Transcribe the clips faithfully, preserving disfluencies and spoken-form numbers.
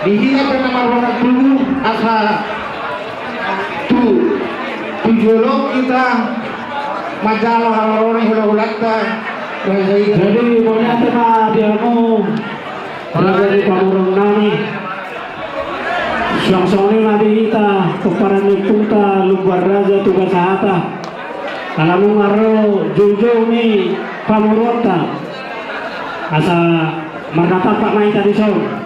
Di hita pe na marboru tubu asa tu, tu jolo hita manjalo haroro ni hulahulanta. Jadi mauliate ma di hamu raja ni pamoruon nami. Suang songon i ma di hita pomparan ni ompunta Lumban Raja Toga Sahata. Ala nunga ro joujou ni pamoruonta, asa marnatampak ma hita dison.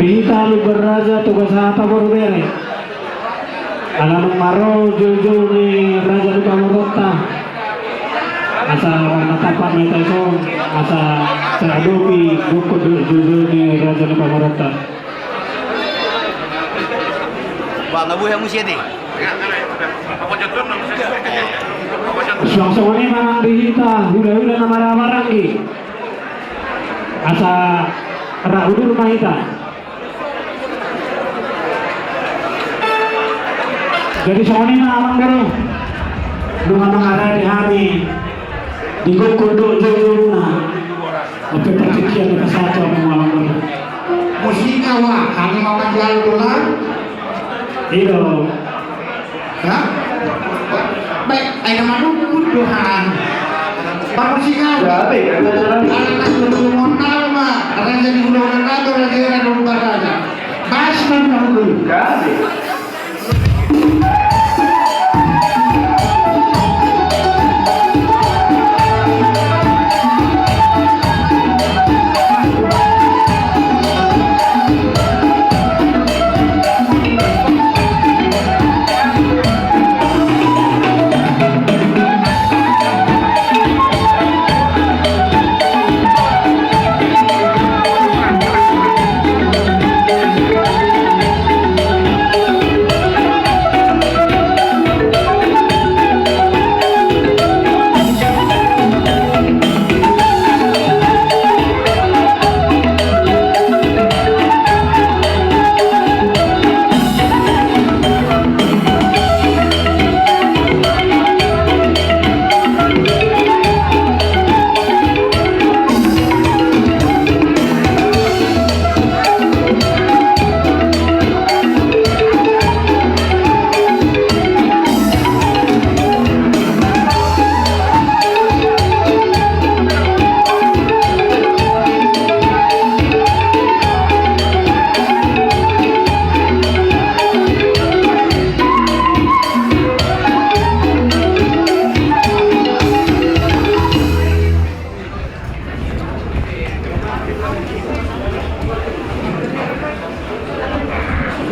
Di hita Lumban Raja Toga Sahata boru bere. Ala nunga ro joujou ni raja ni pamoruonta, asa marnatampak ma hita dison, asa taradopi gokhon dohot joujou ni raja ni pamoruonta. Bang, abu yang usia deh. Suang songon i ma nang di hita hulahula na marhahamaranggi, asa ra udur ma hita. Jadi songon i ma amang boru, nunga mangarade hami di gokhon dohot joujouna. Ope partingkian ni pasahat tu amang boru. Musik awa hami ma manjalo bola. I do. Hah? Baik, ai na manungkun do hami. Pamusik awa. Ala na tutu monnal ma raja ni hulahula na do raja era do baraja. Bas ma na hulu.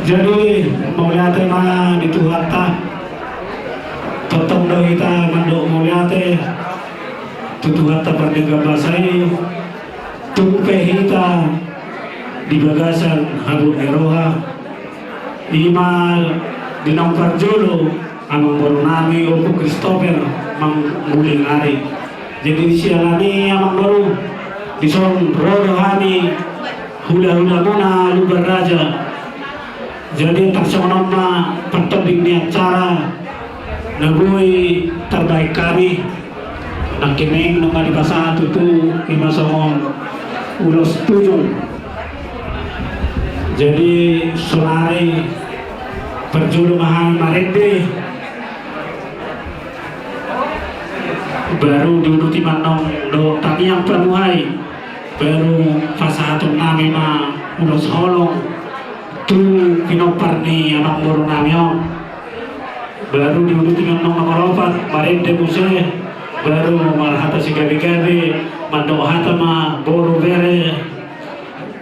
Jadi mauliate ma di Tuhanta. Tongtong do hita mandok mauliate tu Tuhanta pardenggan basa i. Tung pe hita di bagasan habot ni roha. I ma di naung parjolo amang boru nami Ompu Christopher Mangguling ari. Jadi siala ni i amang boru, dison ro do hami hulahulamuna Lumban Raja. Jadi tarsongon on ma partonding ni acara na boi tarbahen hami. Nangkining nunga dipasahat tutu i ma songon ulos tujung. Jadi sonari parjolo ma hami marende. Baru diuduti ma annon dohot tangiang panuhai. Baru pasahaton nami ma ulos holong tu pinompar ni amang boru nami on. Baru diuduti ma annon nomor opat marende muse. Baru marhata sigabegabe mandok hata ma boru bere.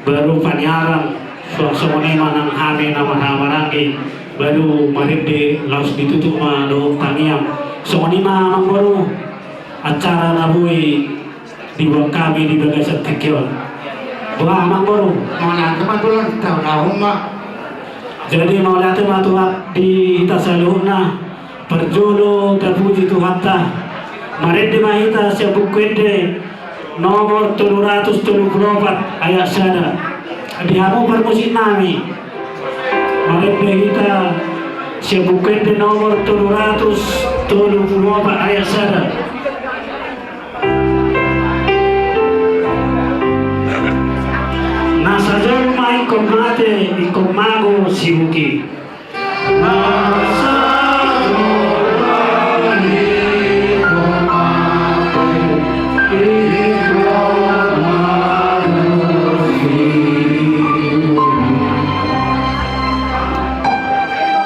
Baru paniaran, suang songon i ma nang hami na marhahamaranggi. Baru marende laos ditutup ma dohot tangiang. Songon i ma amang boru acara na boi dibuat hami di bagasan tingki on. Boha amang boru? Mauliate ma tulang, tahu-tahu ma. Jadi mauliate ma tulang di hita saluhutna. Parjolo tapuji tu Tuhanta, marende ma hita sian Buku Ende nomor tolu ratus tolu pulu opat ayat sada. Di hamu parmusik nami, marende hita sian Buku Ende nomor tolu ratus tolu pulu opat ayat sada. Na sajolma ingkon mate, ingkon mago sibuki.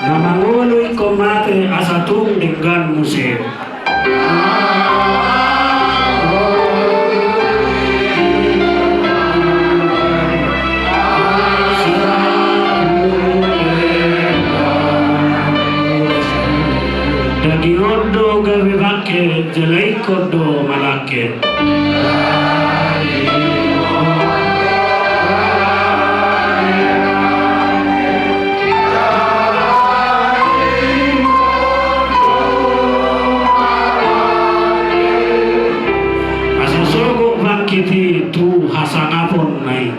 Na mangolu ingkon mate asa tung denggan muse. Daging on do gabe bangke, jala ingkon do malangke. Asa sogot bangkit i tu hasangaponna i.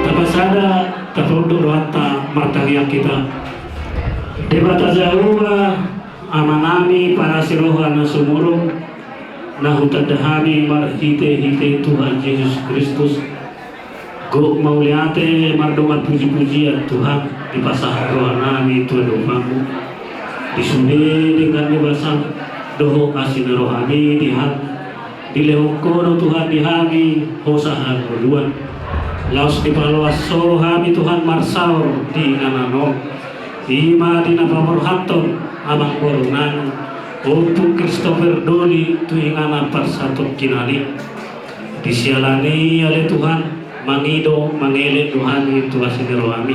Tapasada, tapatunduk rohanta, martangiang hita. Debata Jahowa, Amanami parasi roha na sumurung, na hutanda hami marhitehite Tuhan Jesus Kristus, gok mauliate mardongan pujipujian Tuhan, dipasahat rohanami tu adopanmu. Di sude denggan ni basam dohot asi ni rohami di hami, dilehon Ho do Tuhan di hami hosa hangoluan. Laos dipaloas Ho hami Tuhan marsaor di inganan on. I ma di na paborhathon amangborunami Ompu Christopher Doli tu inganan parsatongkinan i. Di siala ni i ale Tuhan, mangido mangelek do hami tu asi ni rohami,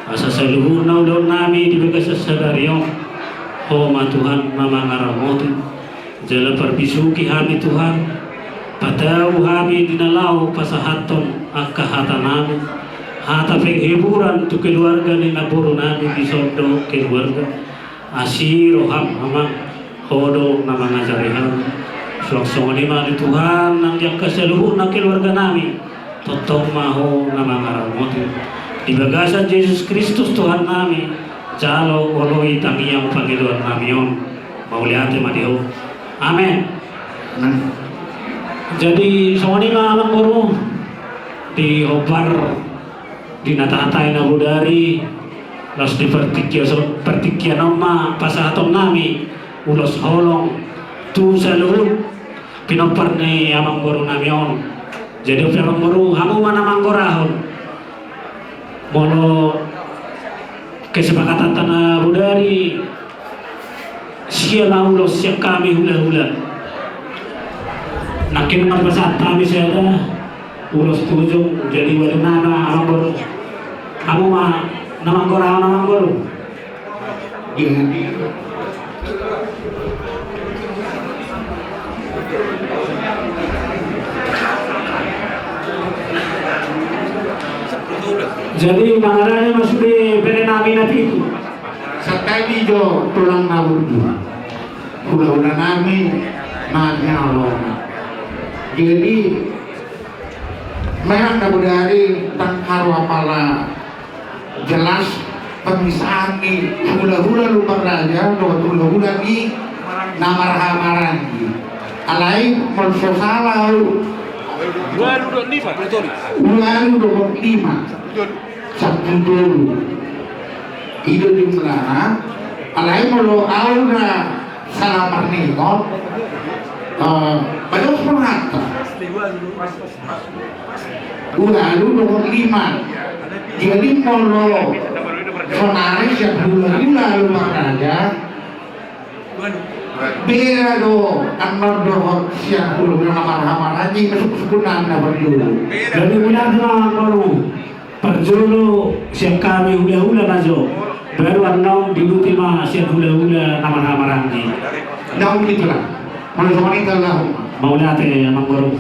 asa saluhutna ulaonnami di bagasan sadari on, Ho ma Tuhan na mangaramoti. Jala parbisuhi hami Tuhan, patau hami di na laho pasahathon angka hatanami, hata penghiburan tu keluarga ni namborunami dison dohot keluarga. Asi roham Amang, Ho do na mangajari hami. Suang songon i ma ale Tuhan, nang di angka saluhutna keluarganami, tongtong ma Ho na mangaramoti. Di bagasan Jesus Kristus Tuhannami, jalo oloi tangiang pangidoannami on. Mauliate ma di Ho. Amen. Amen. Jadi songon i ma amangboru, di hombar di na tahatai na bodari, laos di partingkian, partingkian on ma pasahatonnami ulos holong tu saluhut pinompar ni amangborunami on. Jadi amangboru, hamu ma na manggorahon. Molo kesepakatanta na bodari, sia ma ulos sian hami hulahula. Nangkin marpasahat hami sada ulos tu ujung, jadi ualu nama amangboru. Hamu ma na manggorahon amangboru. Jadi mangarani ma sude berenami na pitu. Santabi jo tulang na burju. Hulahulanami na nialona. Jadi memang na bodari tangkaro apala jelas pemisahan ni hulahula Lumban Raja dohot hulahula ni na marhahamaranggi. Alai molo so sala au, ualu dohot lima. Ualu dohot lima. Sampulu tolu. I do jumlahna. Alai molo au na sala marningot, eh, badoshon hata. Ualu dohot lima. Jadi molo sonari sian hulahula Lumban Raja, beda do annon dohot sian hulahula na marhahamaranggi, masuk sukunan na parjolo. Jadi ulang ma amangboru, parjolo sian hami hulahula ma jo, baru annon diuduti ma sian hulahula na marhahamaranggi. Naung itulah. Mauliate, Amangboru.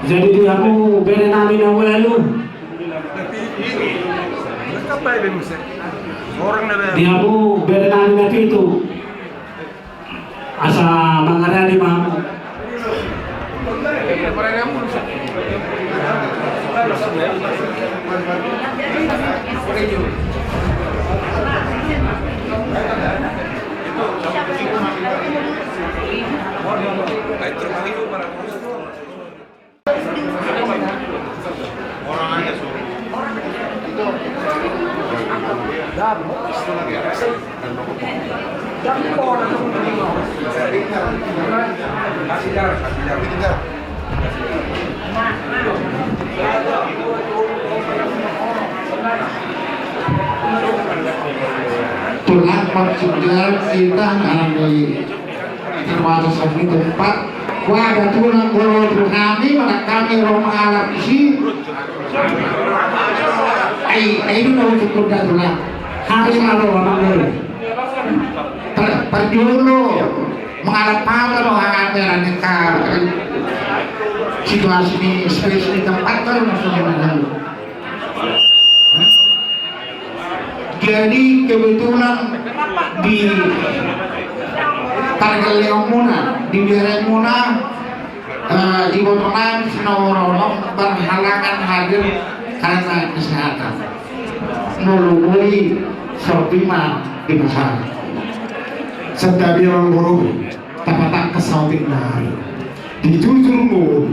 Jadi di hamu bere nami na ualu, di hamu bere nami na pitu, asa mangaradi ma hamu. Tulang, maksudnya kita ngalami keterbatasan di tempat. Wah, ada tulang, kalau tu kami, mana kami ro mangalap isi. Ai, ai, itu tahu cukup dah tulang. Harus ada orang dulu. Per-, perjolo mangalap apa lo, hate, rani ka, situasi ni, space ni tempat kan maksudnya. Jadi kebetulan di pargellengmuna, di beremuna, eh, ibotonami si Nawarono berhalangan hadir karena kesehatan. Molo boi sorpi ma di pasar. Santabi, Amangboru, tapatangkas saotik nari. Di jujur molo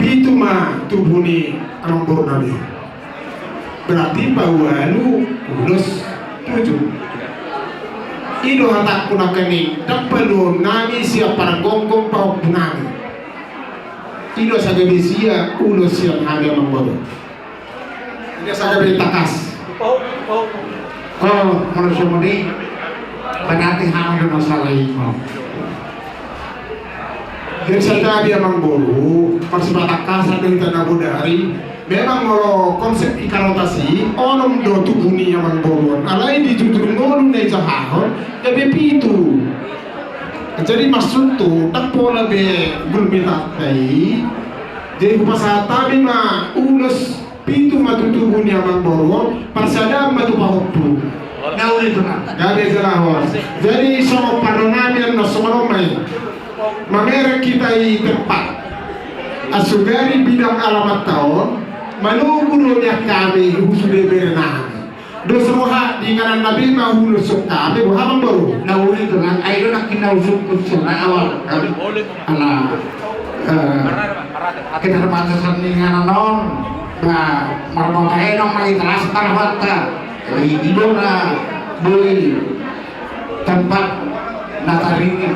pitu ma tubu ni Amangboru nami. Berarti paualu ulos tujuh. I do hatangku nangkining, ndang paluaon nami sian pargomgom pahompu nami. I do asa gabe sia ulos sian hami, Amangboru. Dia saja beri takas. Oh, menurut saya mending berarti hal yang masalah ini. Jadi santabi, Amangboru, marsipatakkasan do hita na bodari. Memang molo konsep i karotasi, onom do tubu ni Amangboru on. Alai di jujur ngolu na ijahahon, gabe pitu. Jadi maksudhu, ndang pola be gulmitanta i. Jadi hupasahat hami ma ulos pitu ma tu tubu ni Amangboru on, parsadaan ma tu pahompu. Na uli tu na. Gabe jala horas. Jadi songon parro nami annon songon on ma i. Mamereng hita i tempat. Asugari bidang alamanta on, manogu do nian hami husude bere nami. Dos roha di inganan nami ma hulos on hami, boha, Amangboru? Na uli tu na, ai do nangkin na husungkun songon na awal. Ala, eh, keterbatasan ni inganan on, na marmota enong ma hita las marhata. I do na boi tempat na taringot.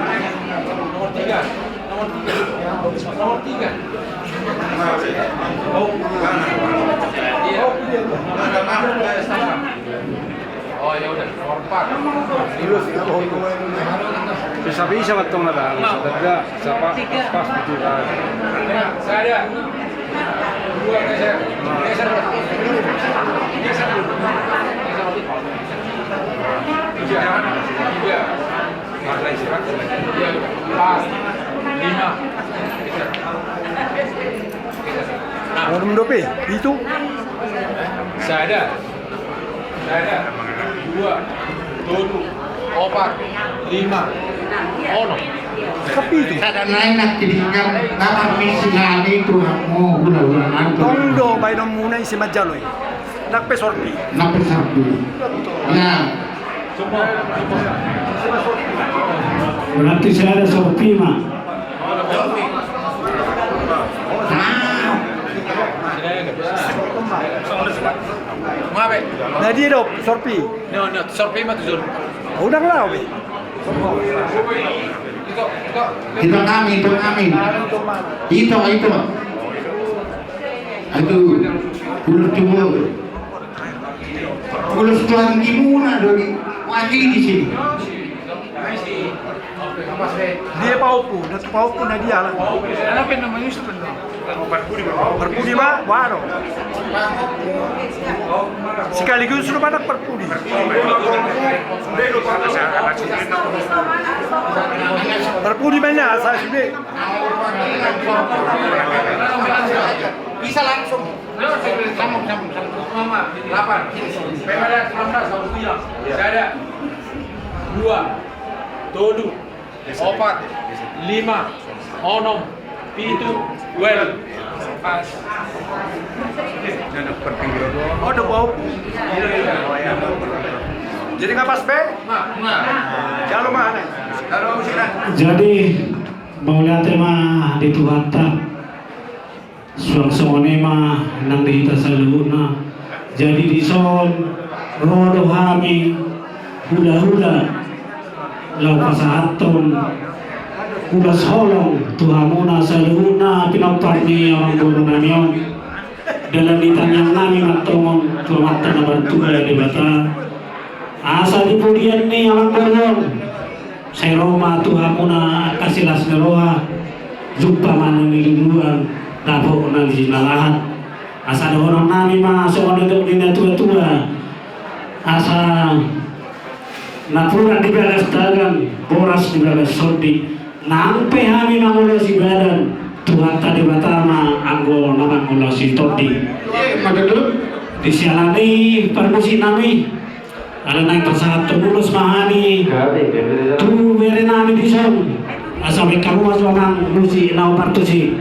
Bisa-bisa betul ada, bisa ada, siapa pas gitu kan. Onom dope, pitu. Sada. Sada. Dua. Tolu. Opat. Lima. Onom. Sapitu. Sada nai na kidingan na parmisi nai tu hamu hula-hula nai. Tong do baenonmuna ise manjalo i. Nang pe sorpi. Nang pe sorpi. Ya. Berarti sada sorpi ma. Na dia do sorpi? Sorpi ma tu son. Udang lau be. Ito kami, ito kami. Ito, ito. Aduh, ular tiwul. Ular tuan gimuna do diwakili di sini. Dia pahompu, dia pahompu na dia lah. Kenapa namanya Yusuf? Parpudi ma, baru. Sekaligus sudah pada parpudi. Pudi mana saya sudah. Bisa langsung. Sambung, sambung, sambung. Delapan. P M L sembilan belas, sambung. Saya ada. Dua. Tolu. Opat. Lima. Onom. Pitu. Well. Pas. Oh, udah bau. Jadi nggak pas, Be? Nah, nah. Jalo mana? Jalo sini. Jadi, mauliate ma di Tuhanta. Suang songon i ma nang di hita saluhutna. Jadi dison ro do hami hulahula laho pasahathon ulos holong tu hamuna saluhutna pinompar ni amangboru nami on. Dalan ni tangiang nami ma antong on tu Amanta na martua Debata. Asa di pudian ni amangboru on sai ro ma tu hamuna angka silas ni roha, jumpa ma na niluluan, dapot na jinalahan. Asa dohonon nami ma songon na nidok ni natuatua. Asa napuran di bagas dalan, boras di bagas sondi. Nang pe hami mangulosi badan, Tuhanta Debata ma anggo na mangulosi tondi. Di siala ni i parmusik nami, ala naeng pasahathon ulos ma hami tu bere nami dison. Asa baen hamu ma jo amang musik na hombar tusi.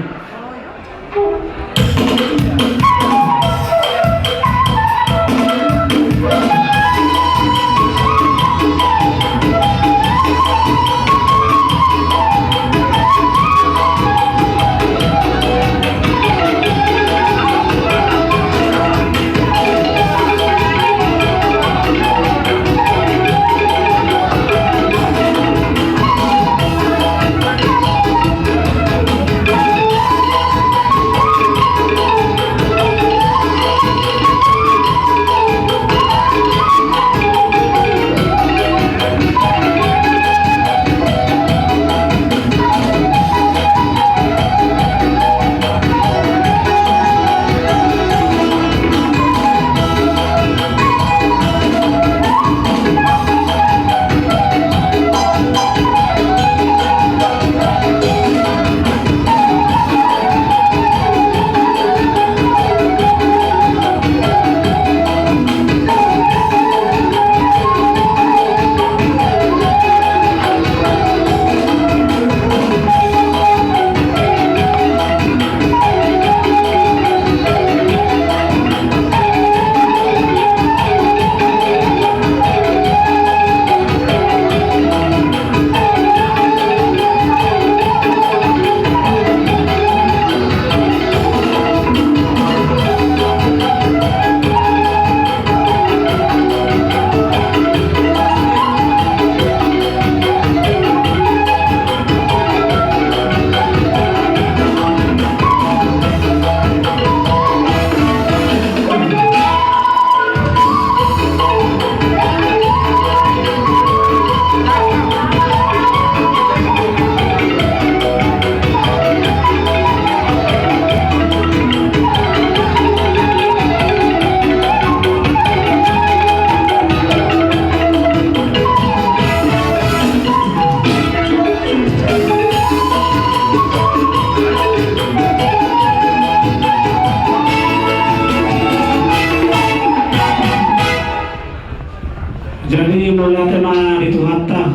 Jadi mauliate ma di Tuhanta.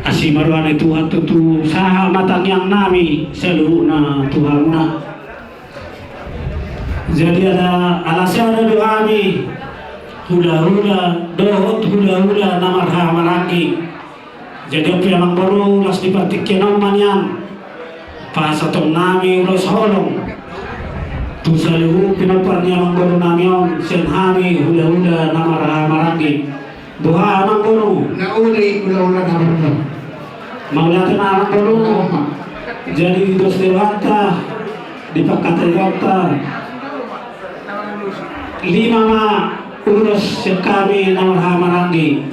Asi ma roha ni Tuhan tutu, sahat ma tangiang nami saluhutna tu hamuna. Jadi ala sada do hami hulahula dohot hulahula na marhahamaranggi. Jadi on pe amangboru, laos di partingkian on ma nian pasahaton nami ulos holong tu saluhut pinompar ni amangboru nami on sian hami hulahula na marhahamaranggi. Boha amangboru? Na uli hulahula na marhahamaranggi. Mauliate ma amangboru. Jadi di dos ni rohanta, di pangkataion ta, lima ma ulos sian hami na marhahamaranggi.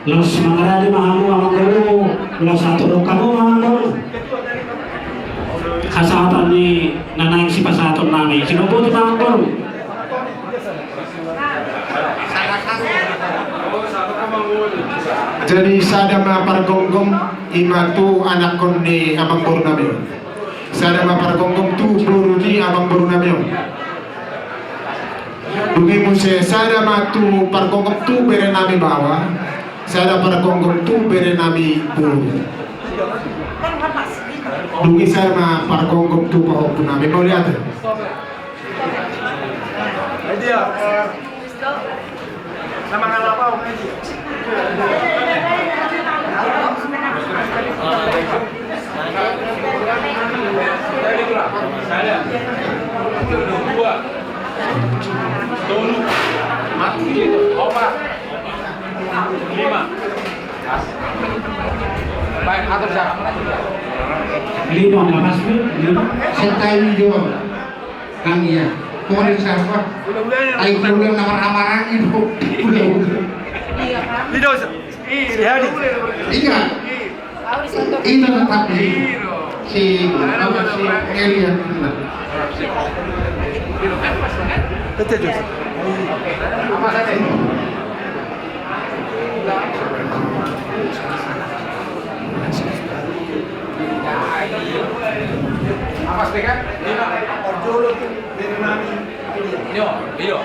Laos mangarade ma hamu amangboru, laos atur hamu ma amangboru hasahatan ni na naeng sipasahaton nami. Sinombuti ma amangboru. Jadi sada ma pargomgom i ma tu anakkon ni amangboru nami on. Sada ma pargomgom tu boru ni amangboru nami on. Dung i muse sada ma tu pargomgom tu bere nami baoa. Sada pargomgom tu bere nami boru. Dung i sada ma pargomgom tu pahompu nami. Mauliate. Lima, pas, lima. Setai juo. Kan iya. Kau ada siapa? Ai kau udah namar-namar angin, kok. Udah, udah. Iya. Itu tetap di si, apa, si Elia. Betul, Joseph. Apas, kan? Iya. Iya, iya. Iya.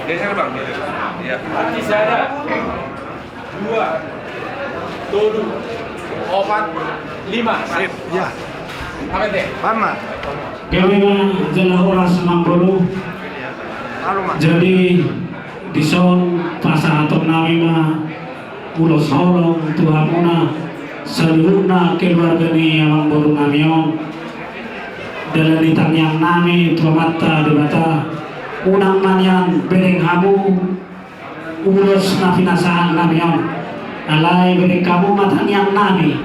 Geser, Bang. Iya. Berarti saya ada. Dua, tolu, opat, lima. Sip, ya. Apa, Teh? Lama. Gabe ma jala horas, amangboru. Halo, Mas. Jadi, dison pasahaton nami ma ulos holong tu hamuna saluhutna keluarga ni amangboru nami on. Dalan ni tangiang nami tu Amanta Debata, unang ma nian bereng hamu ulos na pinasahat nami on. Alai bereng hamu ma tangiang nami.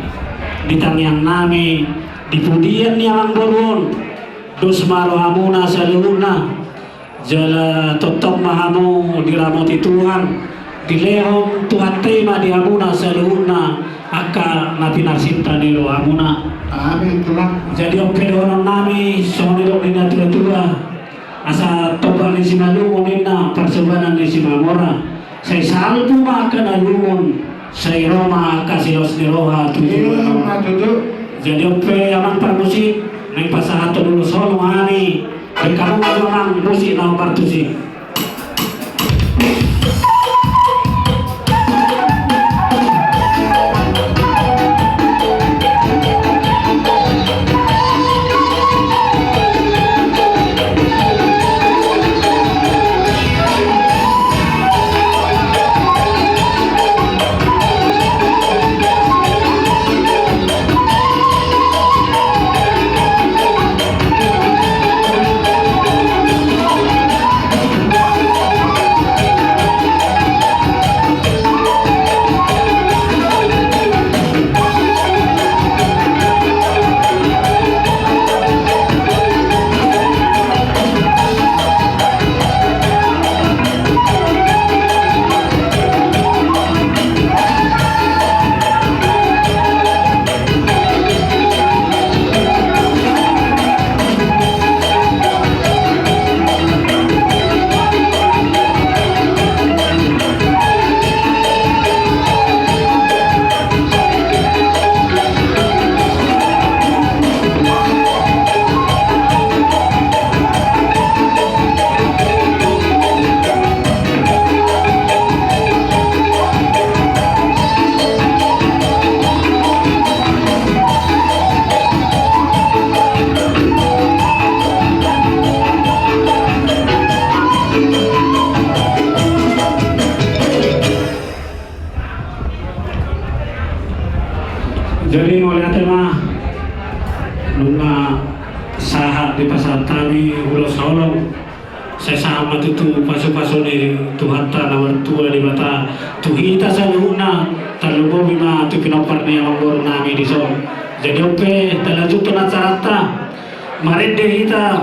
Di tangiang nami, di pudian ni amangboru on, dos ma rohamuna saluhutna. Jala tongtong ma hamu diramoti Tuhan, dilehon Tuhanta i ma di hamuna saluhutna angka na pinarsinta ni rohamuna. Amin, Tulang. Jadi on pe dohonon nami, songon nidok ni natuatua, asa topak ni Simalungun ninna, parsobanan ni Simamora. Sai salpu ma angka na lungun, sai ro ma angka silos ni roha tu. Ima tutu. Jadi on pe amang parmusik, naeng pasahathon ulos holong hami. Bereng hamu ma amang musik na hombar tusi. Jadi mauliate ma, nunga sahat dipasahat hami ulos holong. Sai sahat ma tutu pasupasu ni Tuhanta na martua Debata tu hita saluhutna, tarlumobi ma tu pinompar ni amangboru nami dison. Jadi on pe talanjuthon acaranta, marende hita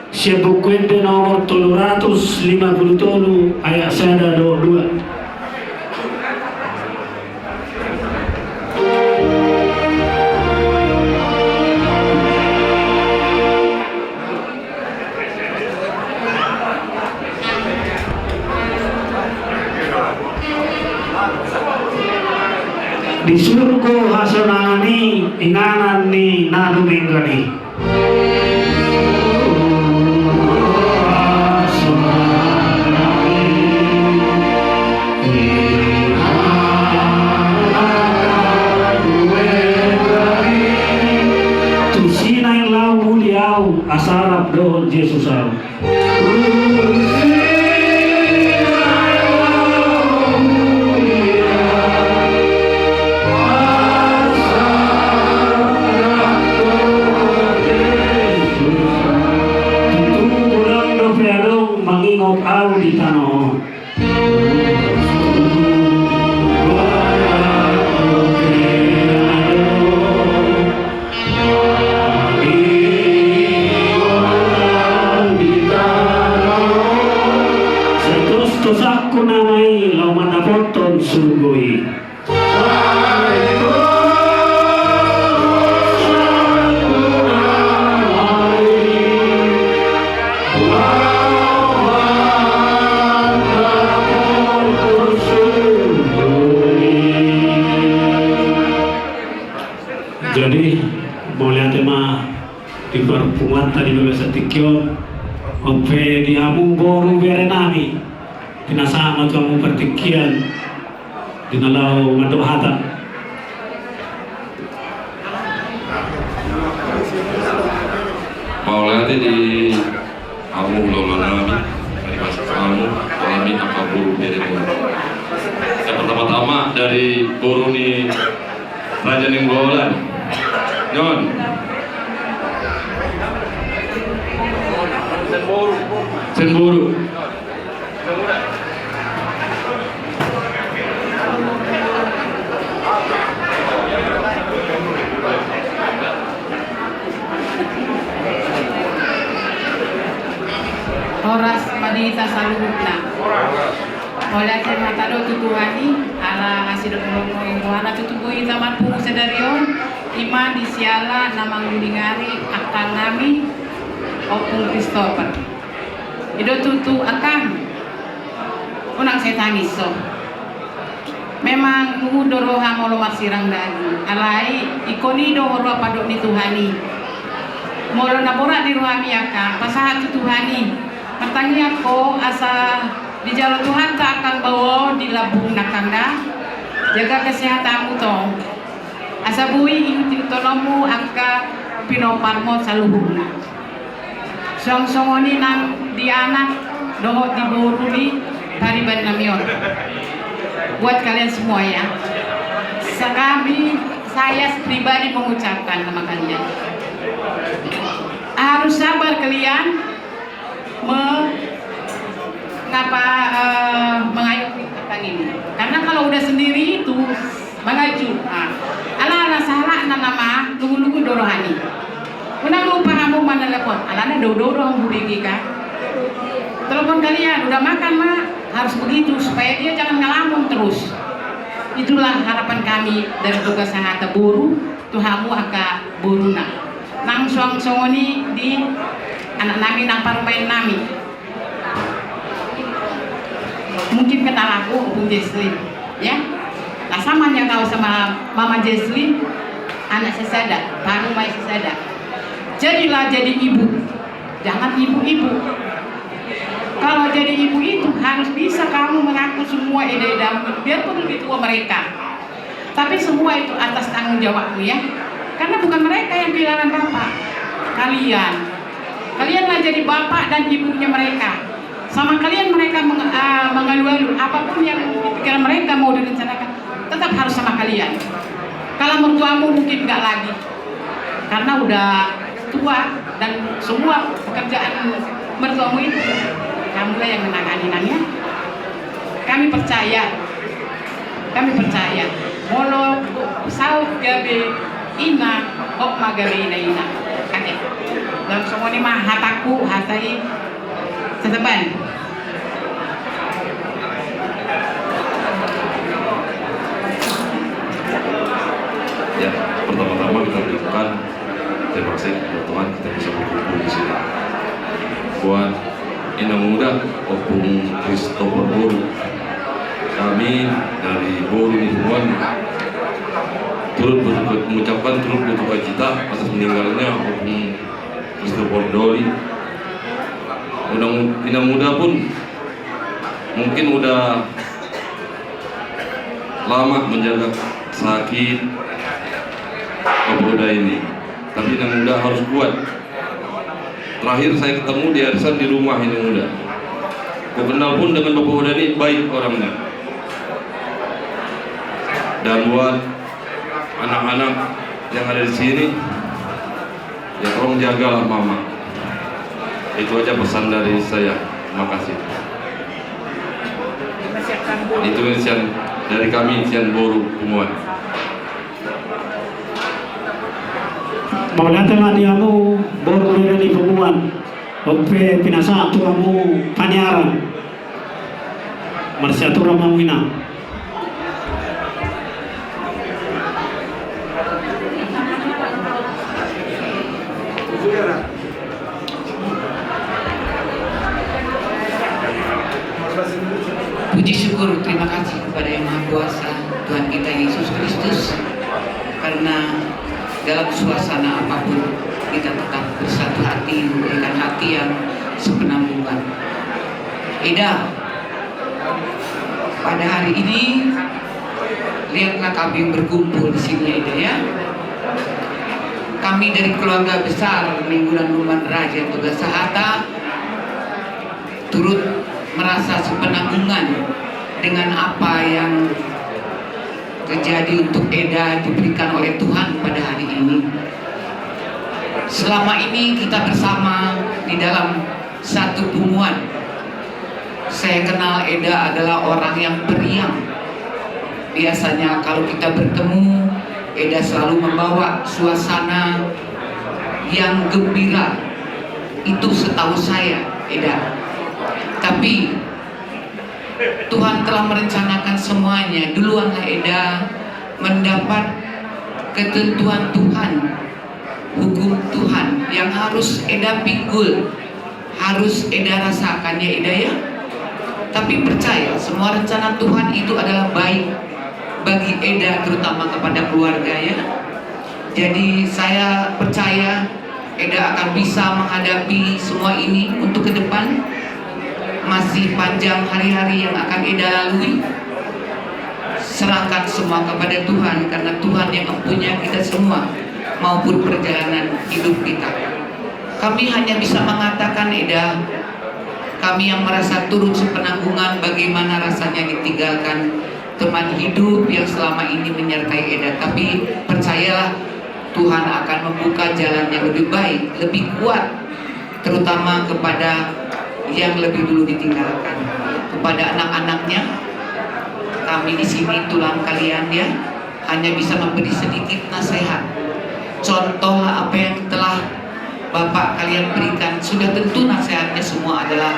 sian Buku Ende nomor tolu ratus lima pulu tolu ayat sada dohot dua. Di surgo hasonangan i, inganan ni na dumenggan i. Tusi naeng laho muli ahu, asa rap dohot Jesus ahu. Tutu godang dope adong mangingot ahu di tano on. Sai tos-tosangku nama i laho mandapothon surgo i. Jadi, mauliate ma di parpunguanta di bagasan tingki on, on pe di hamu boru bere nami, pinasahat ma tu hamu partingkian di na laho mandok hata. Mauliate di hamu hulahula nami, di bagasan hamu, nami angka boru bere nami. Yang pertama-tama dari boru ni Raja Nainggolan. Nyon. Sian boru. Horas ma di hita saluhutna. Mauliate ma hita do tu Tuhan i, ala asi dohot holong ni rohana tutu boi hita marpungu sadari on, i ma di siala na mangudingari angka nami Ompung Christopher. I do tutu angka, unang sai tangis ho. Memang nuhut do roha molo marsirang daging. Alai, ingkon i do huroha pandok ni Tuhan i. Molo na borat di rohami angka, pasahat tu Tuhan i. Martangiang ho asa dijalo Tuhanta angka baoa on di lambungna angka da. Jaga kesehatanmu tong. Asa boi ihuthononmu angka pinomparmu saluhutna. Suang songon i nang di anak dohot di boru ni pariban nami on. Buat kalian semua ya. Sekami, saya pribadi mengucapkan sama kalian. Harus sabar kalian me-, ngapa, eh, mengayomi angka ini. Karena kalau udah sendiri itu, mangaju. Ah. Ala, ala sahalakna nama, lugu-lugu do rohani. Unang lupa hamu manelepon. Alana dao-dao do hamu hubege kan. Telepon kalian, udah makan, Mak? Harus begitu, supaya dia jangan ngelamun terus. Itulah harapan kami dari Bagasan Hata boru, tu hamu angka boruna. Nang suang songon i di anak nami nang parumaen nami. Mungkin kenal aku, Ompung Jesslyn, ya. Nah, sama nya kau sama Mama Jesslyn, anak sesada, parumaen sesada. Jadilah jadi ibu, jangan ibu-ibu. Kalau jadi ibu itu harus bisa kamu merangkul semua eda-edamu, biarpun lebih tua mereka. Tapi semua itu atas tanggung jawabmu ya. Karena bukan mereka yang kehilangan bapak. Kalian. Kalianlah jadi bapak dan ibunya mereka. Sama kalian mereka meng-, ah, mengalu-alu. Apapun yang di pikiran mereka mau direncanakan, tetap harus sama kalian. Kalau mertuamu mungkin nggak lagi. Karena udah tua dan semua pekerjaan mertuamu itu, kamulah yang menangani, Nang, ya. Kami percaya, kami percaya, molo saut gabe ina, hot ma gabe ina-ina. Oke. Langsung on i ma hatangku, hata i. Tetepan. Ya, pertama-tama kita ucapkan terima kasih kepada Tuhan, kita bisa berkumpul di sini. Buat Inang Uda, Ompung Christopher boru. Kami dari boru ni punguan, turut berduka, mengucapkan turut berduka cita atas meninggalnya Om Christopher Doli. Udah, Inang Uda pun mungkin udah lama menjaga sakit Bapak Uda ini, tapi Inang Uda harus kuat. Terakhir saya ketemu di arisan di rumah Inang Uda. Ku kenal pun dengan Bapak Uda ini baik orangnya. Dan buat anak-anak yang ada di sini, ya tolong jagalah Mama. Itu aja pesan dari saya. Terima kasih. Itu sian dari kami, sian boru Punguan. Mauliate ma di hamu boru bere ni Punguan. On pe pinasahat tu hamu paniaran. Marsiatur ma hamu, Inang. Puji syukur, terima kasih kepada Yang Maha Kuasa, Tuhan kita Yesus Kristus, karena dalam suasana apapun kita tetap bersatu hati, memberikan hati yang sepenanggungan. Eda, pada hari ini, lihatlah kami berkumpul di sini, Eda, ya. Kami dari keluarga besar Nainggolan Lumban Raja Toga Sahata turut merasa sepenanggungan dengan apa yang terjadi untuk Eda diberikan oleh Tuhan pada hari ini. Selama ini kita bersama di dalam satu Punguan. Saya kenal Eda adalah orang yang periang. Biasanya kalau kita bertemu, Eda selalu membawa suasana yang gembira. Itu setahu saya, Eda. Tapi Tuhan telah merencanakan semuanya. Duluanlah Eda mendapat ketentuan Tuhan, hukum Tuhan yang harus Eda pinggul, harus Eda rasakan, ya, Eda, ya. Tapi percaya, semua rencana Tuhan itu adalah baik bagi Eda, terutama kepada keluarga, ya. Jadi, saya percaya Eda akan bisa menghadapi semua ini untuk ke depan. Masih panjang hari-hari yang akan Eda lalui. Serahkan semua kepada Tuhan, karena Tuhan yang mempunyai kita semua maupun perjalanan hidup kita. Kami hanya bisa mengatakan, Eda, kami yang merasa turut sepenanggungan bagaimana rasanya ditinggalkan teman hidup yang selama ini menyertai Eda. Tapi percayalah, Tuhan akan membuka jalan yang lebih baik, lebih kuat, terutama kepada yang lebih dulu ditinggalkan. Kepada anak-anaknya, kami di sini tulang kalian, ya, hanya bisa memberi sedikit nasihat. Contoh apa yang telah Bapak kalian berikan, sudah tentu nasihatnya semua adalah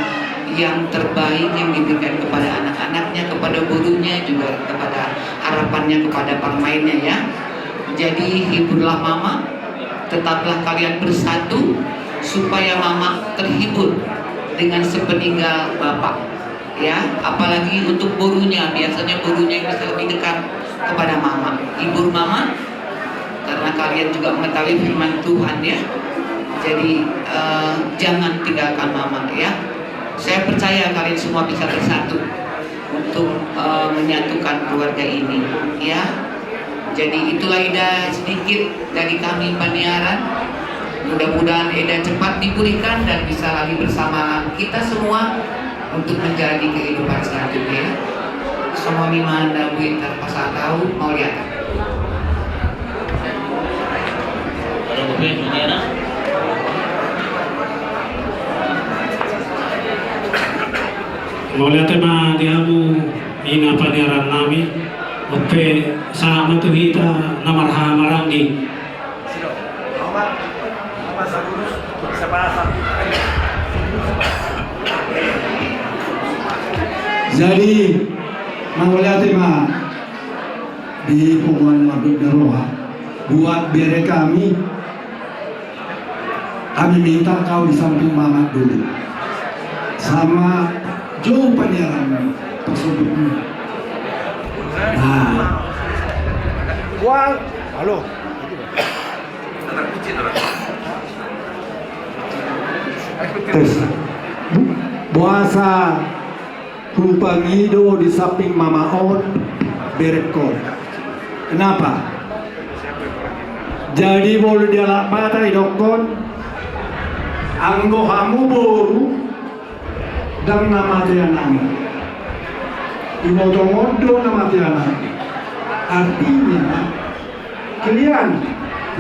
yang terbaik yang diberikan kepada anak-anaknya, kepada gurunya, juga kepada harapannya kepada para mainnya, ya. Jadi, hiburlah Mama, tetaplah kalian bersatu supaya Mama terhibur dengan sepeninggal Bapak. Ya, apalagi untuk gurunya, biasanya gurunya yang bisa lebih dekat kepada Mama. Hibur Mama, karena kalian juga mengetahui firman Tuhan, ya. Jadi, eh, jangan tinggalkan Mama, ya. Saya percaya kalian semua bisa bersatu untuk, eh, menyatukan keluarga ini, ya. Jadi, itulah, Eda, sedikit dari kami paniaran. Mudah-mudahan Eda cepat dipulihkan dan bisa lagi bersama kita semua untuk menjalani kehidupan selanjutnya, ya. Songon i ma na boi tarpasahat au, mauliate. Mauliate ma di hamu, ina paniaran nami. On pe sahat ma tu hita na marhamaranggi. Jadi, mauliate ma di Punguan Mardut Daroha, buat bere kami, kami minta kau di samping Mama dulu. Sama jo paniaran, pasobut ni. Nah. Buang. Halo. Tes. Boasa hupangido di samping mama on berengkon? Kenapa? Jadi molo di anak mata idokkon, anggo hamu boru, ndang na mate anakmu. Iboto on do na mate anakmu. Artinya, kalian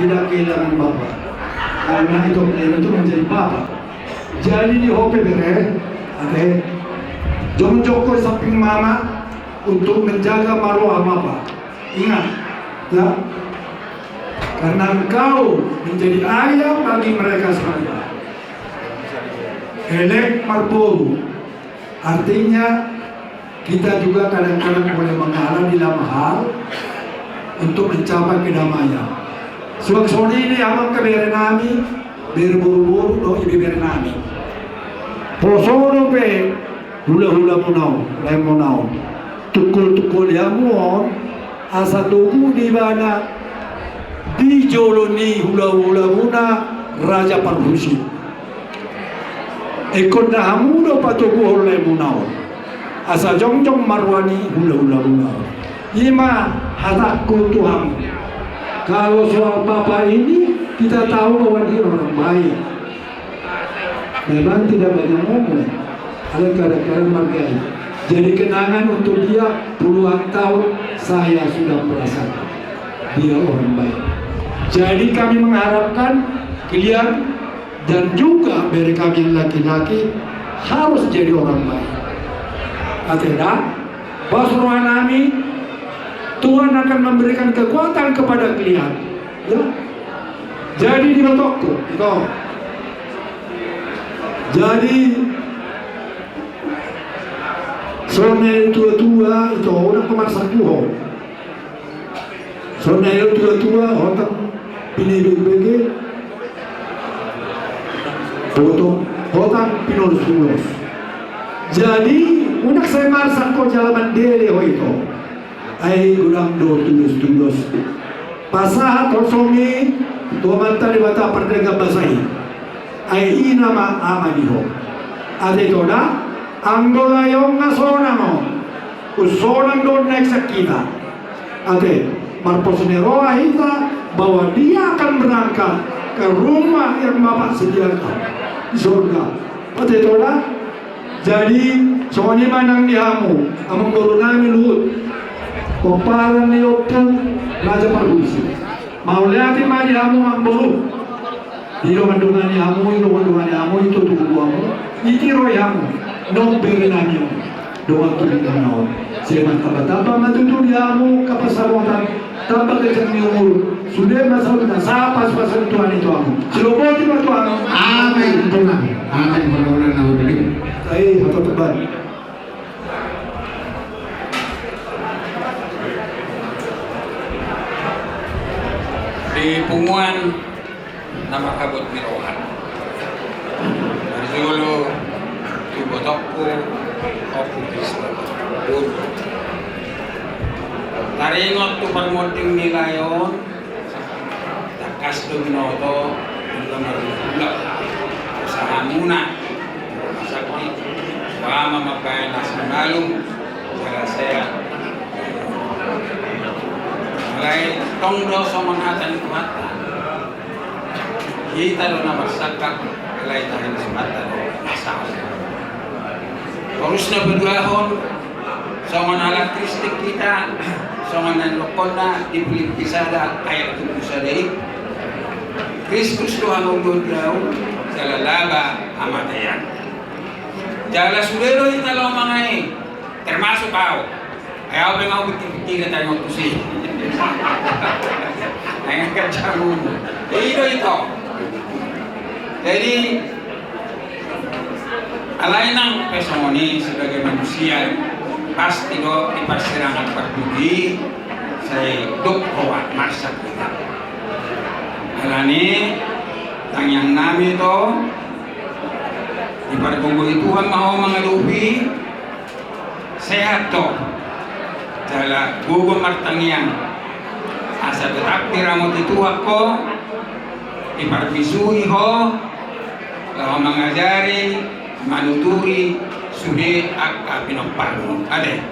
tidak kehilangan bapak. Karena itu kalian itu menjadi bapak. Jadi di ho pe bere, ate, jongjong ho di samping mama untuk menjaga marwah bapak. Ingat, ya. Karena engkau menjadi ayah bagi mereka semua. Elek marboru, artinya kita juga kadang-kadang boleh mengalah di dalam hal untuk mencapai kedamaian. Suang songon i di amang, bere nami, bere boru-boru dohot ibebere nami. Poso dope hula-hula muna on, lae muna on. Tungkol-tungkoli hamu on, asa togu do ibana di jolo ni hula-hula muna Raja Parhusip. Ingkon da hamu do patoguhon lae muna on, asa jongjong marwah ni hula-hula muna on. I ma hatangku tu hamu. Kalau soal bapak ini, kita tahu bahwa dia orang baik. Memang tidak banyak ngomong, alai kadang-kadang margai. Jadi kenangan untuk dia puluhan tahun saya sudah merasakan dia orang baik. Jadi kami mengharapkan kalian dan juga bere kami yang laki-laki harus jadi orang baik. Ate da, bos roha nami, Tuhan akan memberikan kekuatan kepada kalian. Ya. Jadi di batokku, ito. Jadi, songon na nidok tua-tua, ito, unang pamarsak tu ho. Songon na nidok tua-tua, hotang pinibege-bege. Hotang, hotang pinulos-pulos. Jadi, unang sai marsak ho jala mandele ho ito. Ai godang do tudos-tudos. Pasahat ho songon i tu Amanta Debata pardenggan basa i. Ai i nama ama di ho. Ate ito da, anggo lae on nga sonang on, unsonang do na sian hita. Ate, marpos ni roha hita bahwa dia akan berangkat ke rumah yang Bapak sediakan di sorga. Ate ito da. Jadi, songon i ma nang di hamu, amangboru nami Luhut, pomparan ni Ompu Raja Parhusip. Mauliate ma di hamu amangboru. Di dongan-dongan ni hamu, di dongan-dongan ni hamu, di tubu-tubu hamu, di tiro ni hamu, nang bere nami on. Dongan tubu ni hamu. Sai martamba-tamba ma tutu di hamu angka pansamotan. Tamba ganjang ni umur, sude ma saluhutna, sahat pasupasu ni Tuhan i tu hamu. Sai boti ma tu hamu. Amin. Tuhan. Amin. Mauliate na hurang. Sai, hata tebat. Di punguan na marhabot ni roha. Parjolo tu ibotongku, Ompu Krista. Taringot tu parmonding ni lae on, tangkas do binoto, angka marhula-hula, usahamuna, sakti, umpama mambahen na simalum, jala sehat. Alai tong do songon hata ni Tuhanta. Hita do na marsangkap, alai taringot hata do na sahat. Torus na paduahon, songon halak Kristen hita, songon na nidokkonna di Pilippi sada ayat dua pulu sada i, Kristus do hangoluan di ahu, jala laba hamatean. Jala sude do hita laho mangae, termasuk ahu. Ai ahu pe nga hupikir-pikir taringot tusi. Ai nga ganjang umur. I do ito. Jadi, alai nang pe songon i sebagai manusia, pasti do di parsirangan parpudi, sai dok roha marsak hita. Alani, tangiang nami ito, dipargogoi Tuhan ma ho mangadopi, sehat do. Jala gogo martangiang. As, Asa tetap diramoti Tuhan ho, diparbisui ho, laho mangajari, manuturi sude angka pinomparmu. Ate.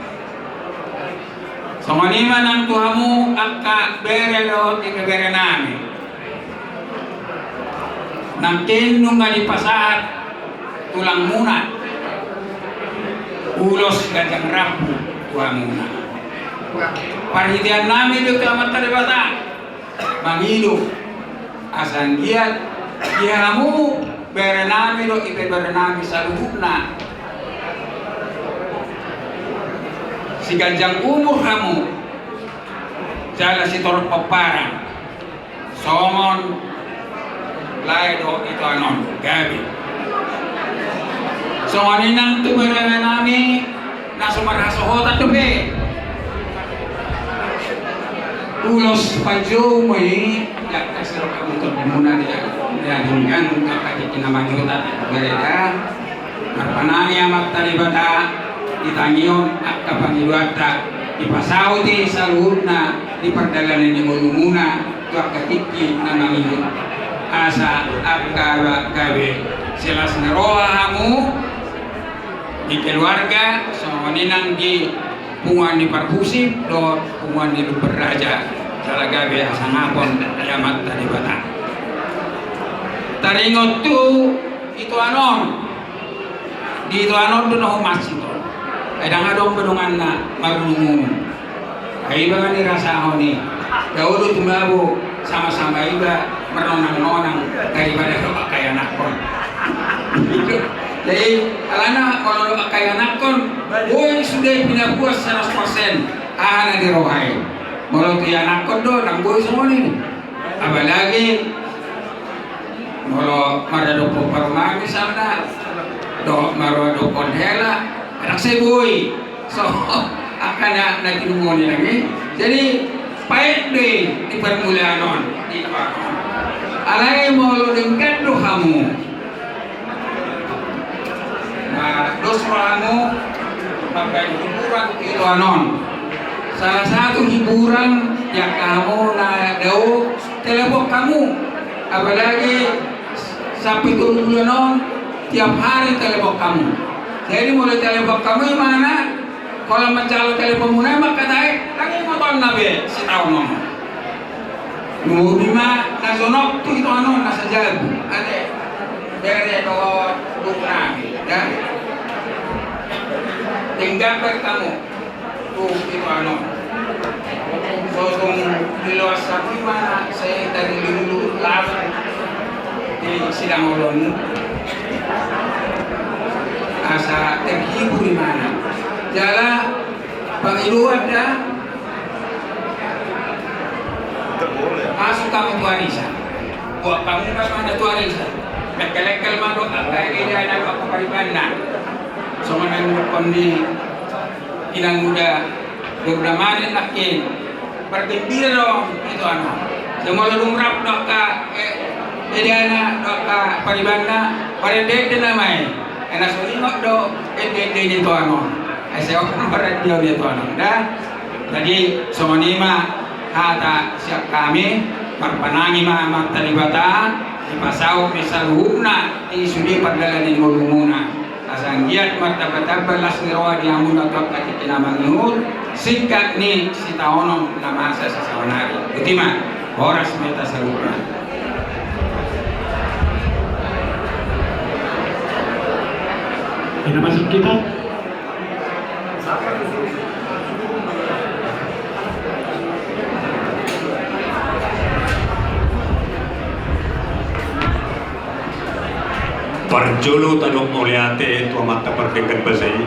Songon i ma nang tu hamu angka bere dohot ibebere nami. Nangkin nunga dipasahat tulangmuna ulos ganjang rambu tu hamuna. Parhitean nami do tu Amanta Debata mangido asa anggiat di hamu bere nami dohot ibebere nami saluhutna siganjang umur hamu jala sitorop pomparan. Songon lae dohot itoan on gabe. Songon i nang tu bere nami na so marhasohotan dope. Ulos panjou ma i, jala sirok hamu tondimuna di, di hahanggi angka tingki na mangihut, bere da. Marpanangi Amanta Debata, di tangihon angka pangidoanta, dipasaut i saluhutna di pardalanan ni ngolumuna tu angka tingki na mangihut. Asa angka ba-, gabe silas ni roha hamu di keluarga, songon i nang di punguan ni Parhusip dohot punguan ni Lumban Raja, jala gabe hasangapon di Amanta Debata. Taringot tu itoan on. Di itoan on do na humansitol. Ai ndang adong be donganna marunung-unung. Ai iba ma nirasahon i. Dao do tumabo sama-sama iba marnonang-nonang daripada dohot angka ianakhon. Jadi alana molo dohot angka ianakhon, boi sude pinapuas seratus persen aha na di roha i. Molo tu ianakhon do ndang boi songon i. Apalagi molo maradophon parumaen misalna, dohot maradophon hela, ndang sai boi. So, angka na, na tinumoni nami. Jadi, paet do i di parmulaan on, di itoan on. Alai molo denggan do hamu. Nah, dos rohamu mambaen hiburan di itoan on. Salah satu hiburan di angka hamu na dao, telepon hamu. Apalagi sampe tolu bulan on, tiap hari telepon hamu. Jadi molo telepon hamu imana, holan manjalo teleponmuna i mangkatai, ndang ingotonna be sitaonon. Nuaeng ma na jonok tu itoan on na sajabu. Ate, bere dohot boru nami da. Denggan be hamu tu itoan on. So tung diloas hamu imana, sai dari dulu lalu di sidang olon. Asa terhibur imana. Jala pangidoan da. Masuk hamu tu arisan. Buat hamu ma imana tu arisan. Lekel-lekel ma dohot angka eda na dohot angka paribanna. Songon na nidok ni inang muda, boru na manen nangkin. Margembira do itoan on. Sai molo dung rap dohot angka, eh, edana dohot angka paribanna, marende-ende nama i. Ai na so ingot do ende-ende ni itoan on. Ai sai on marende-ende ni itoan on da. Jadi songon i ma hata sian hami, marpanangi ma Amanta Debata, dipasaut ni saluhutna i sude pardalanan ni ngolumuna. Asa anggiat martamba-tamba las ni roha di hamuna tu angka tingki na mangihut, singkat ni sitaonon na masa sisaonari. Botima, horas ma hita saluhutna. Ina masuk kita. Parjolo tadok mauliate tu Amanta pardenggan basa i,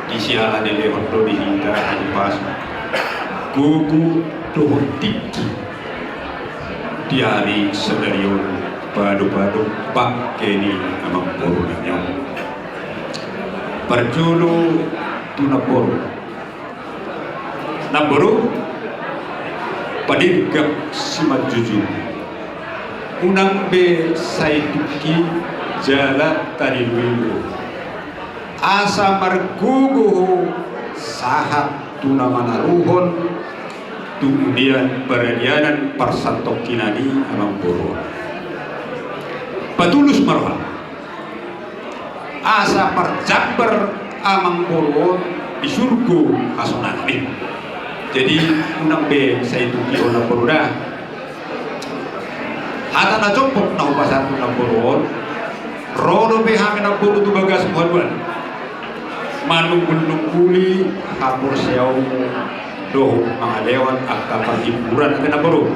di siala dilehon do di hita hahipason, gogo dohot tingki di ari sadari on, pado-pado bangke ni amangboru nami on. Parjolo tu namboru. Namboru, padirgam simanjujung. Unang be sai tingki jala tarilu-ilu. Asa margogo ho sahat tu na manaruhon Kemudian paradianan parsantongkinan i amangboru. Patulus ma roha asa parjambar amangboru on di surgo hasonangan i. Jadi unang be sai tungki on amangboru da. Hata na jompok na hupasahat tu amangboru on. Ro dope hami amangboru tu bagasmu haduan manunggulnungguli haporseaonmu dohot mangalehon angka parhimpuran ate amangboru.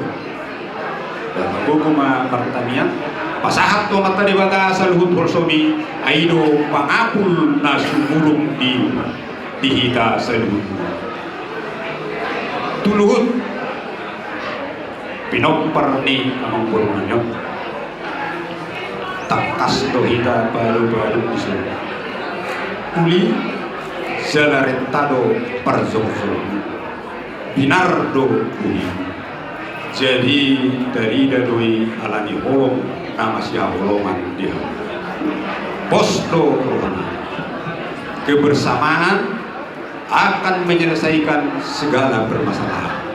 Jala gogo ma martangiang, pasahat tu Amanta Debata saluhut holsomi, ai do pangapul na sumurung di, di hita saluhut. Tu luhut pinompar ni amangboru nami on. Tangkas do hita palu-palu di son. Uli jala renta do parjongjong. Binar do uli. Jadi tarida do i ala ni holong na masihaholongan di hamu. Pos do rohana. Kebersamaan akan menyelesaikan segala permasalahan.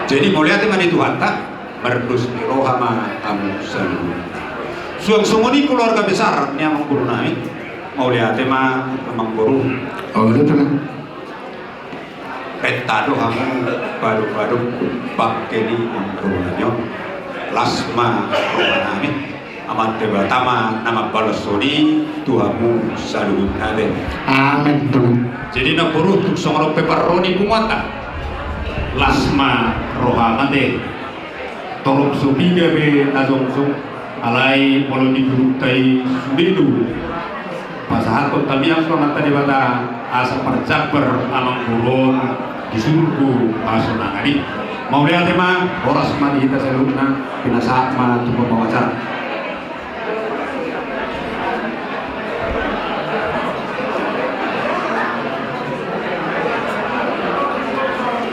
Jadi mauliate ma di Tuhanta, mardos ni roha ma hamu saluhut. Suang songon i keluarga besar ni amangboru nami, mauliate ma amangboru. Mauliate ma. Renta do hamu palu-palu bangke ni amangboru nami on. Las ma roha nami. Amanta Debata ma na mambalos songon i tu hamu saluhutna ate. Amen. Jadi amangboru, tung songon on pe parro ni punguanta, las ma roha nami ate. Torop so piga pe na jongjong, alai molo di gurunta i sude do pasahathon tamiang tu Amanta Debata asa parjambar amangboru on di surgo hasonangan i. Mauliate ma, horas ma di hita saluhutna, pinasahat ma tu pambawa acara.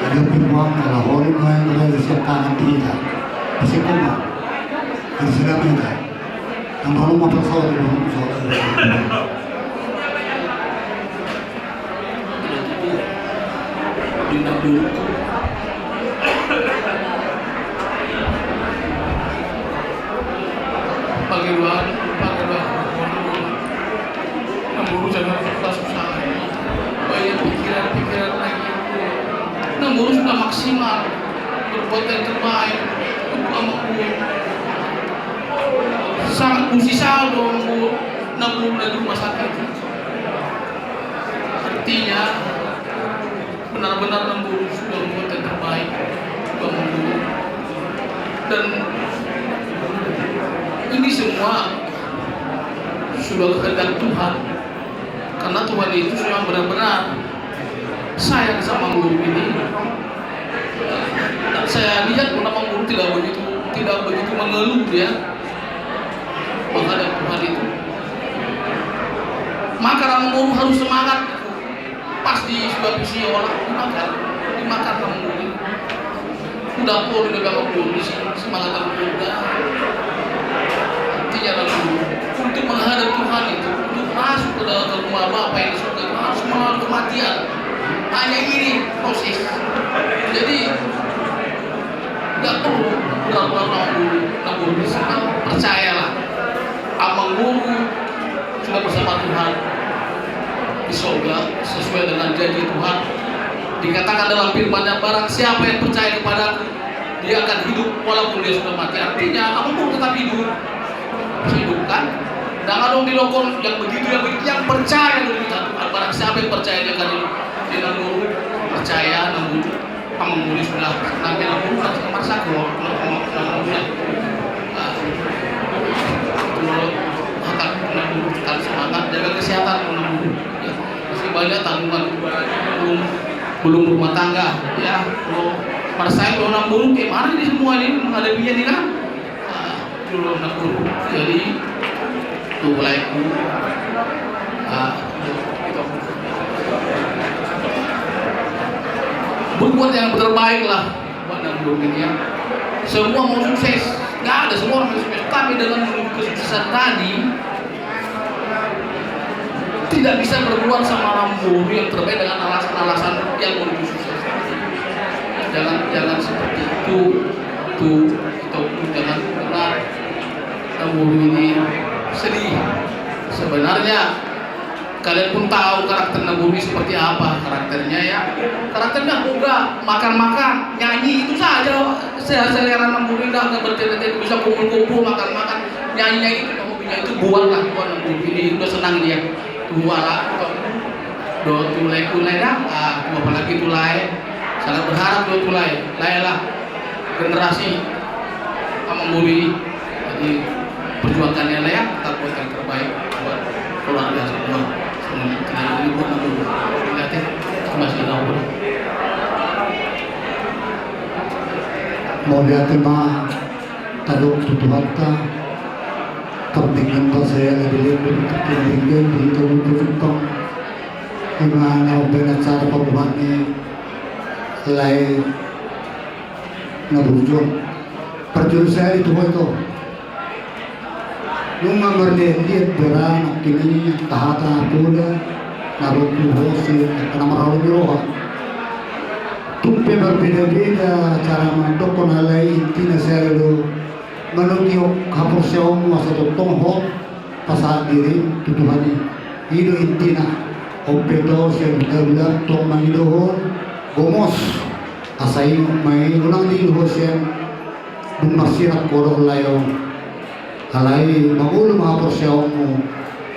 Adong pe nuaeng ala holan nuaeng raja siap tangan di hita. Pasikon ma. Asa dame hita. Nang ro ma pasahat, ro ma pasahat. Pakai doa, pakai doa. Amangboru, jangan susah-susah lagi. Banyak pikiran-pikiran lagi. Amangboru sudah maksimal berbuat yang terbaik untuk amangboru. Sangat kusisa do amangboru, amangboru di rumah sakit. Artinya, benar-benar amangboru sudah berbuat yang terbaik untuk amangboru. Dan ini semua sudah kehendak Tuhan. Karena Tuhan itu memang benar-benar sayang sama amangboru ini. Dan saya lihat pun amangboru tidak begitu, tidak begitu mengeluh dia menghadap Tuhan itu. Maka amangboru harus semangat. Pas di sudah bisi olah dimakan, dimakan amangboru. Udah pun udah gagal pun si semangat amangboru. Artinya amangboru untuk menghadap Tuhan itu, untuk masuk ke dalam rumah Bapa yang di surga itu harus melalui kematian. Hanya ini proses. Jadi nggak perlu berlarut-larut amangboru, amangboru, percayalah. Amangboru sudah bersama Tuhan di sorga, sesuai dengan janji Tuhan. Dikatakan dalam firman-Nya, barang siapa yang percaya kepada-Ku, dia akan hidup walaupun dia sudah mati. Artinya, amangboru tetap hidup. Hidup, kan? Ndang adong dilokon yang begitu, yang begitu, yang percaya dulu kita Tuhan. Barang siapa yang percaya, dia akan hidup. Jadi amangboru percaya, amangboru. Amangboru sudah, nanti amangboru kan kamar satu, amangboru. Nah, itu loh, angkat amangboru, tetap semangat, jaga kesehatan amangboru. Ya, masih banyak tanggungan, belum, belum rumah tangga, ya. Kalau perasaan kalau amangboru, kayak mana ini semua ini menghadapinya ini, kan? Nah, dulu amangboru. Jadi, tu mulai ku, ah, berbuat yang terbaik lah buat amangboru ini, ya. Semua mau sukses, nggak ada, semua orang mau sukses. Tapi dengan menuju kesuksesan tadi, tidak bisa berbuat sama amangboru yang terbaik dengan alasan-alasan yang menuju sukses tadi. Jangan, jangan seperti itu, itu, itu, jangan, karena Namboru ini sedih. Sebenarnya kalian pun tahu karakter Namboru ini seperti apa karakternya, ya. Karakternya boga, makan-makan, nyanyi, itu saja. Selera Namboru ini, nggak bertele-tele, bisa kumpul-kumpul, makan-makan, nyanyi-nyanyi, itu hobinya. Itu buatlah, buat Namboru ini, udah senang dia. Tua lah, tua. Dohot tu lae, tu lae da, ah, apalagi tu lae. Sangat berharap dohot tu lae. Lae lah generasi Amang Bobi. Jadi perjuangkan ya, lae, ya, tetap buat yang terbaik buat keluarga semua. Semua ini buat Amang Bobi. Terima kasih. Mauliate ma tadok tu Tuhanta. Pardenggan ma sahala di lembut, pardenggan di hita, di hita jumpang. Ima na mambaen acara paboaon ni lae na burju on. Parjolo sahala di Tuhan i. Nunga marliat-liat beranak ini, angka hata pola na ro tu ho sian angka na marhaholongan ni roha. Tung pe marbeda-beda cara mandokkon, alai intina sahala do, manogihon haporseaonmu asa tongtong ho pasahat dirim tu Tuhan i. I do intina. On pe tong sian hula-hula tong mangido ho gomos, asa ingot ma i, unang diido ho sian dung marsirang ho dohot lae on. Alai mangolu ma haporseaonmu.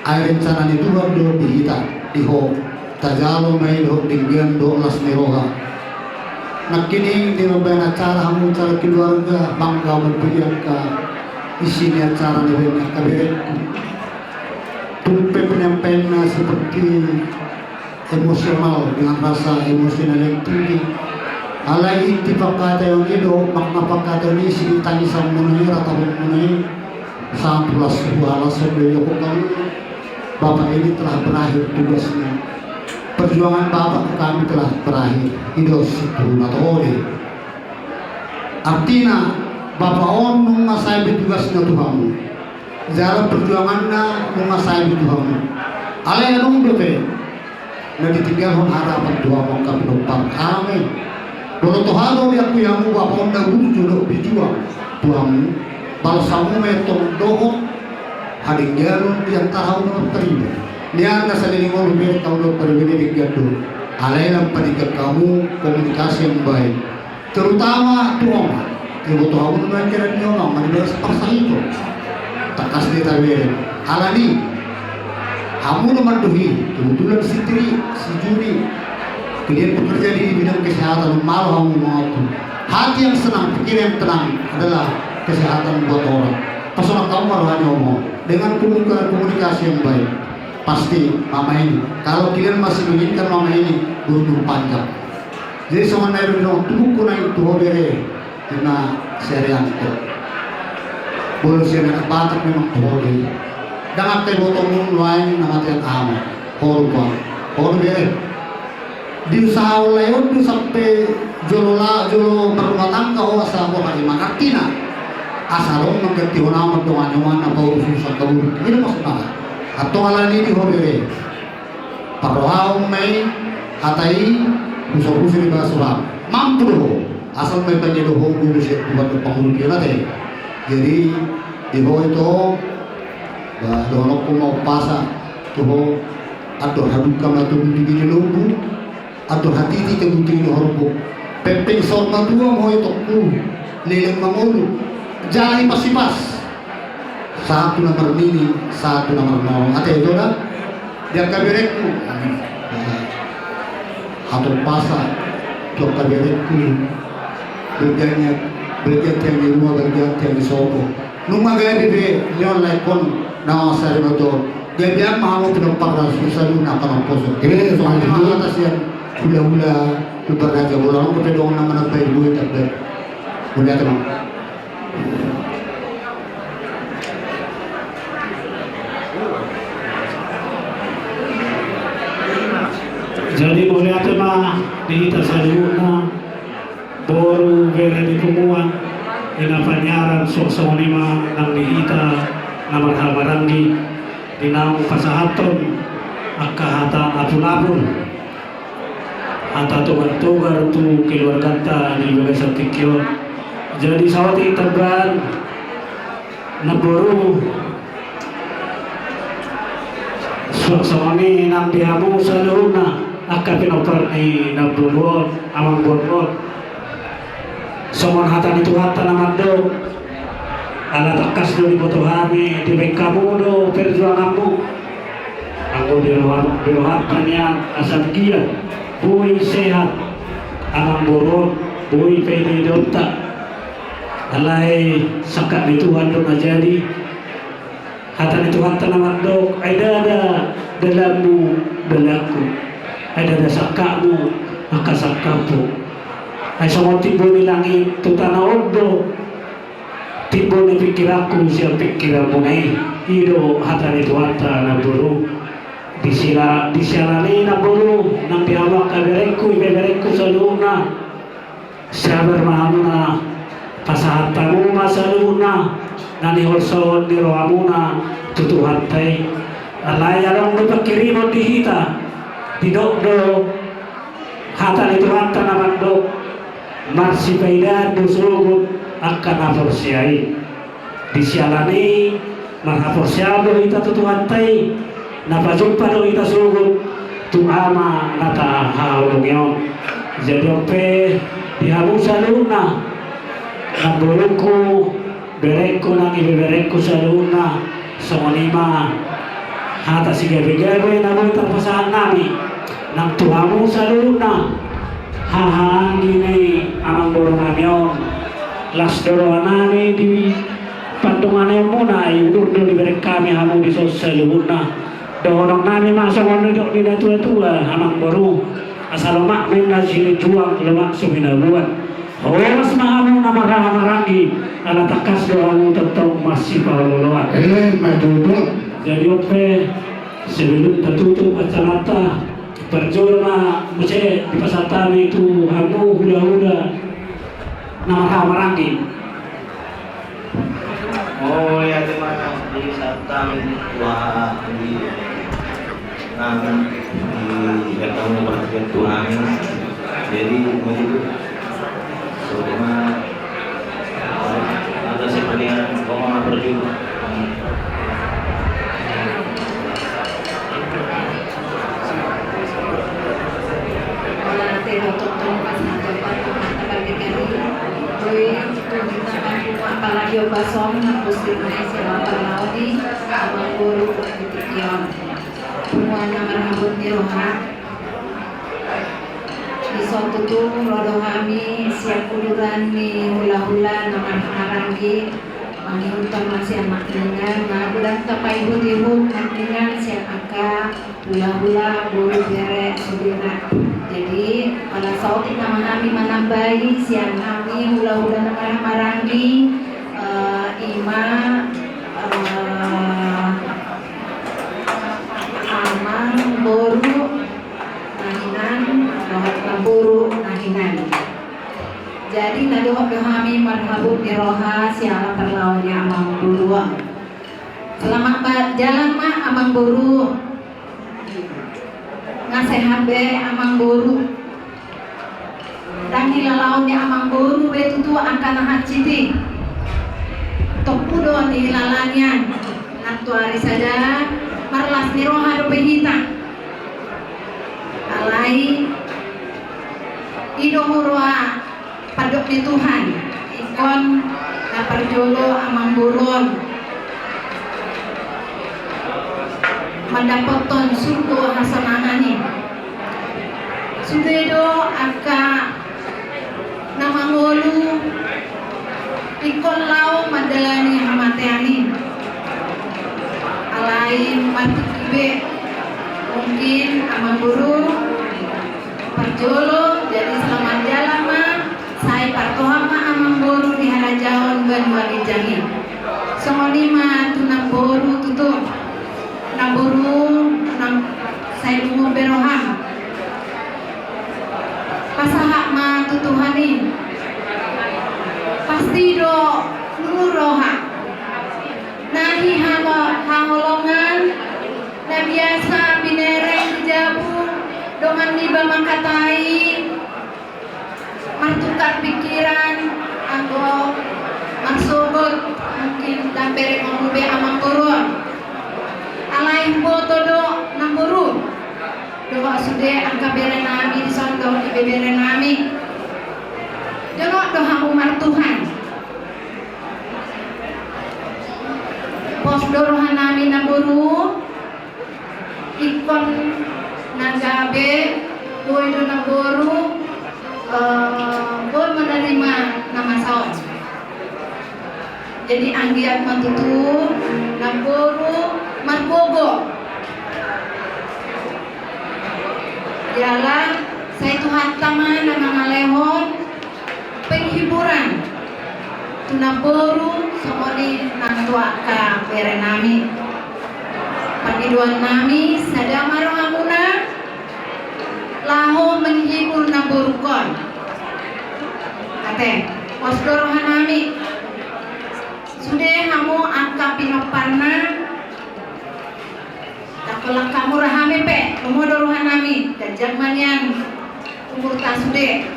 Ai rencana ni Tuhan do di hita, di ho. Tajalo ma i dohot denggan dohot las ni roha. Nangkining di mambaen acara hamu, acara keluarga, bangga hamu di angka isi ni acara na dibaen ni angka berengku. Tung pe penyampaianna seperti emosional, dengan rasa emosional yang tinggi. Alai inti pangkataion i do, makna pangkataion i, isi ni tangisanmuna i, ratapanmuna i, sahat tu las ni roha, las ni roha. Bapak ini telah berakhir tugasnya. Perjuangan Bapak ke kami telah berakhir. I do sintuhu na toho do i. Artina, Bapak on nunga sae be tugasna tu hamu. Jala perjuanganna nunga sae be tu hamu. Alai adong dope na ditinggalhon harapan tu hamu angka pinompar. Amen. Molo toho do diakui hamu Bapak on na burju dohot bejuang tu hamu, balos hamu ma i tong dohot hadengganon di antara hamu na marpariban. Nian na saleleng on hubereng hamu na marpariban i, denggan do. Alai lam padenggan hamu komunikasi yang baik. Terutama tu oma. Iboto hamu nuaeng keadaan ni oma, manang bagas parsahiton. Tangkas do tabereng. Alani hamu do mandohi, kebetulan si Tri, si Juni, kalian bekerja di bidang kesehatan, malo hamu mangatur. Hati yang senang, pikiran yang tenang adalah kesehatan buat orang. Pasonang hamu ma roha ni oma on dengan komunika-, komunikasi yang baik. Pasti mama ini, kalau kalian masih menginginkan mama ini berumur panjang. Jadi songon na i do, tubuhku na i tu ho bere, ninna si Arianto. Molo sian anak Batak memang tu ho do i. Ndang angka ibotomu nuaeng na mate ama. Ho do puang, ho do bere. Diusahahon lae on do sampe jolo la-, jolo marrumah tangga ho asa boha i ma artina. Asa adong manggantihon ahu ma dongan ni omakna paurus-urus angka boru. I do maksudna. Antong alani i di ho bere. Parrohahon ma i, hata i, husor-husor i bagas roham. Mampu do ho, asal ma i pangido ho, dulu sian Tuhan do pangurung i, mate. Jadi di ho ito, ba, dohononku ma umpasa tu ho, andor hadungka ma togu-togu ni lombu, andor hatiti togu-togu ni horbo. Pengpeng saur matua ma ho itongku, leleng mangolu, jala hipas-hipas. Sahat tu na marnini, sahat tu na marnono. Ate, ito da? Di angka berengku. Hatumpasa tu angka berengku. Bergantian, bergantian di rumah, bergantian di sopo. Nunga gabe be, nion lae on, na sari mato. Gabe an ma hamu pinompar na susa duna, angka na poso. Ibe songon i ma hata sian hula-hula, hula raja bola, nunga pe adong na manambai dua, tambai. Mauliate ma. Jadi mauliate ma di hita saluhutna, boru, bere ni punguan, ina panyaran, suang songon i ma nang di hita na marhahamaranggi, di naung pasahathon angka hata apul-apul. Hata togar-togar tu keluarganta di bagasan tingki on. Jadi saotik tambahan, namboru, suang songon i nang di hamu saluhutna angka pinompar ni namboru on, amangboru on. Songon hata ni Tuhanta na mandok, ala tangkas do diboto hami, dibaen hamu do perjuanganmu. Anggo di roha, di rohanta nian asa anggiat boi sehat amangboru on, boi paidaidahonta. Alai sangkap ni Tuhan do na jadi. Hata ni Tuhanta na mandok, ai ndada dalanmu dalanku, ai ndada sangkapmu angka sangkapku. Ai songon timbo ni langit tu tano on do timbo ni pingkiranku sian pingkiranmuna i. I do hata ni Tuhanta namboru. Di sila, di siala ni i namboru, nang di hamu angka berengku, ibeberengku saluhutna. Sabar ma hamuna, pasahat hamu ma saluhutna na niholsohon ni rohamuna tu Tuhanta i. Alai adong do pangkirimon di hita, didok do hata ni Tuhanta na mandok, marsipaidaan do sogot angka na porsea i. Di siala ni i, marhaporseaon do hita tu Tuhanta i, na pajumpa do hita sogot tu Ama na tahaholongi on. Jadi on pe di hamu saluhutna, namborungku, berengku nang ibeberengku saluhutna, songon i ma hata sigabegabe na boi tarpasahat nami nang tu hamu saluhutna, hahaanggi ni amangboru nami on. Las do roha nami di pandonganionmuna, ai udur do dibereng hami hamu dison saluhutna. Dohonon nami ma songon nidok ni natuatua, amangboru, asa lomak ma inna silinjuang, lomak so binaboan. Horas ma hamu na marhahamaranggi, ala tangkas do hamu tongtong marsipaolooloan. Emma tutu. Jadi on pe, sebelum tatutup acaranta, parjolo ma muse dipasahat hami tu hamu hulahula na marhahamaranggi. Oh ya, terima kasih, Sattam. Wah, di, nah, di, ya, kamu perhatian Tuhan. Jadi, begitu. Semua ada sebenarnya kau mau pergi. Ate do tongtong pasahaton Tuhanta bagi hami, boi tu hita, apalagi ombas on na pusir nai sian parlaon i, amangboru, di tingki on. Punguan na marhabot ni roha. Dison tutu ro do hami sian uduran ni hulahula na marhahamaranggi. Mangihuthon ma sian nangkiningan, na godang tapaihutihut nangkiningan sian angka hulahula, boru, bere, sudena. Jadi, ala saotik nama hami manambai sian hami hulahula na marhahamaranggi, eh, ima, eh, amangboru na hinan, dohot namboru na hinan. Jadi, na dohot do hami marhabot ni roha siala parlao ni amangboru on. Selamat ba-, jalan ma amangboru. Nga sehat be amangboru. Ndang nilalaon ni amangboru be tutu angka na hansit i. Tompu do nilala nian. Nang tu ari sada marlas ni roha dope hita. Alai i do huroa pandok ni Tuhan, ingkon na parjolo amangboru on mandapothon surgo hasonangan i. Sude do angka na mangolu ingkon laho mandalani hamatean i. Alai martingki be mungkin amangboru. Parjolo, jadi selamat jalan ma, sai partohap ma amangboru di harajaon banua ginjang i. Songon i ma tu namboru tutu. Namboru, nang sai lungun be roham. Pasahat ma tu Tuhan i. Pasti do lungun roha. Na hihamo-, haholongan, na biasa binereng di jabu, dongan ni Iba mangkatai, martukar pikiran, anggo marsogot, mungkin dang bereng on be amangboru on. Alai huboto do namboru, dohot sude angka bere nami dison dohot ibebere nami. Dohot do hamu martuhan. Pos do roha nami namboru, ingkon na gabe boi do namboru, eh, boi menerima na masa on. Jadi anggiat ma tutu namboru margogo. Jala sai Tuhanta ma na mangalehon penghiburan tu namboru songon i nang tu angka bere nami. Pangidoan nami, sada ma rohamuna laho menghibur namborungkon. Ate, pos do roha nami. Sude hamu angka pinomparna, tangkolak hamu ra hami pe, lomo do roha nami, ganjang ma nian umurta sude.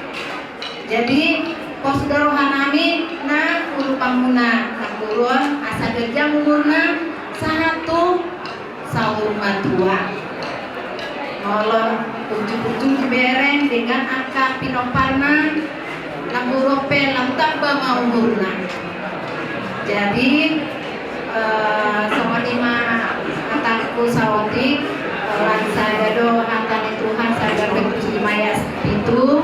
Jadi, pos do roha nami na urupanmuna namboru on, asa ganjang umurna sahat tu saur matua. Molo ujung-ujung dibereng dengan angka pinomparna, namboru pe lam tamba ma umurna. Jadi, eh, songon i ma hatangku saotik, eh, lan sada do hata ni Tuhan, sada Petrus lima ayat pitu,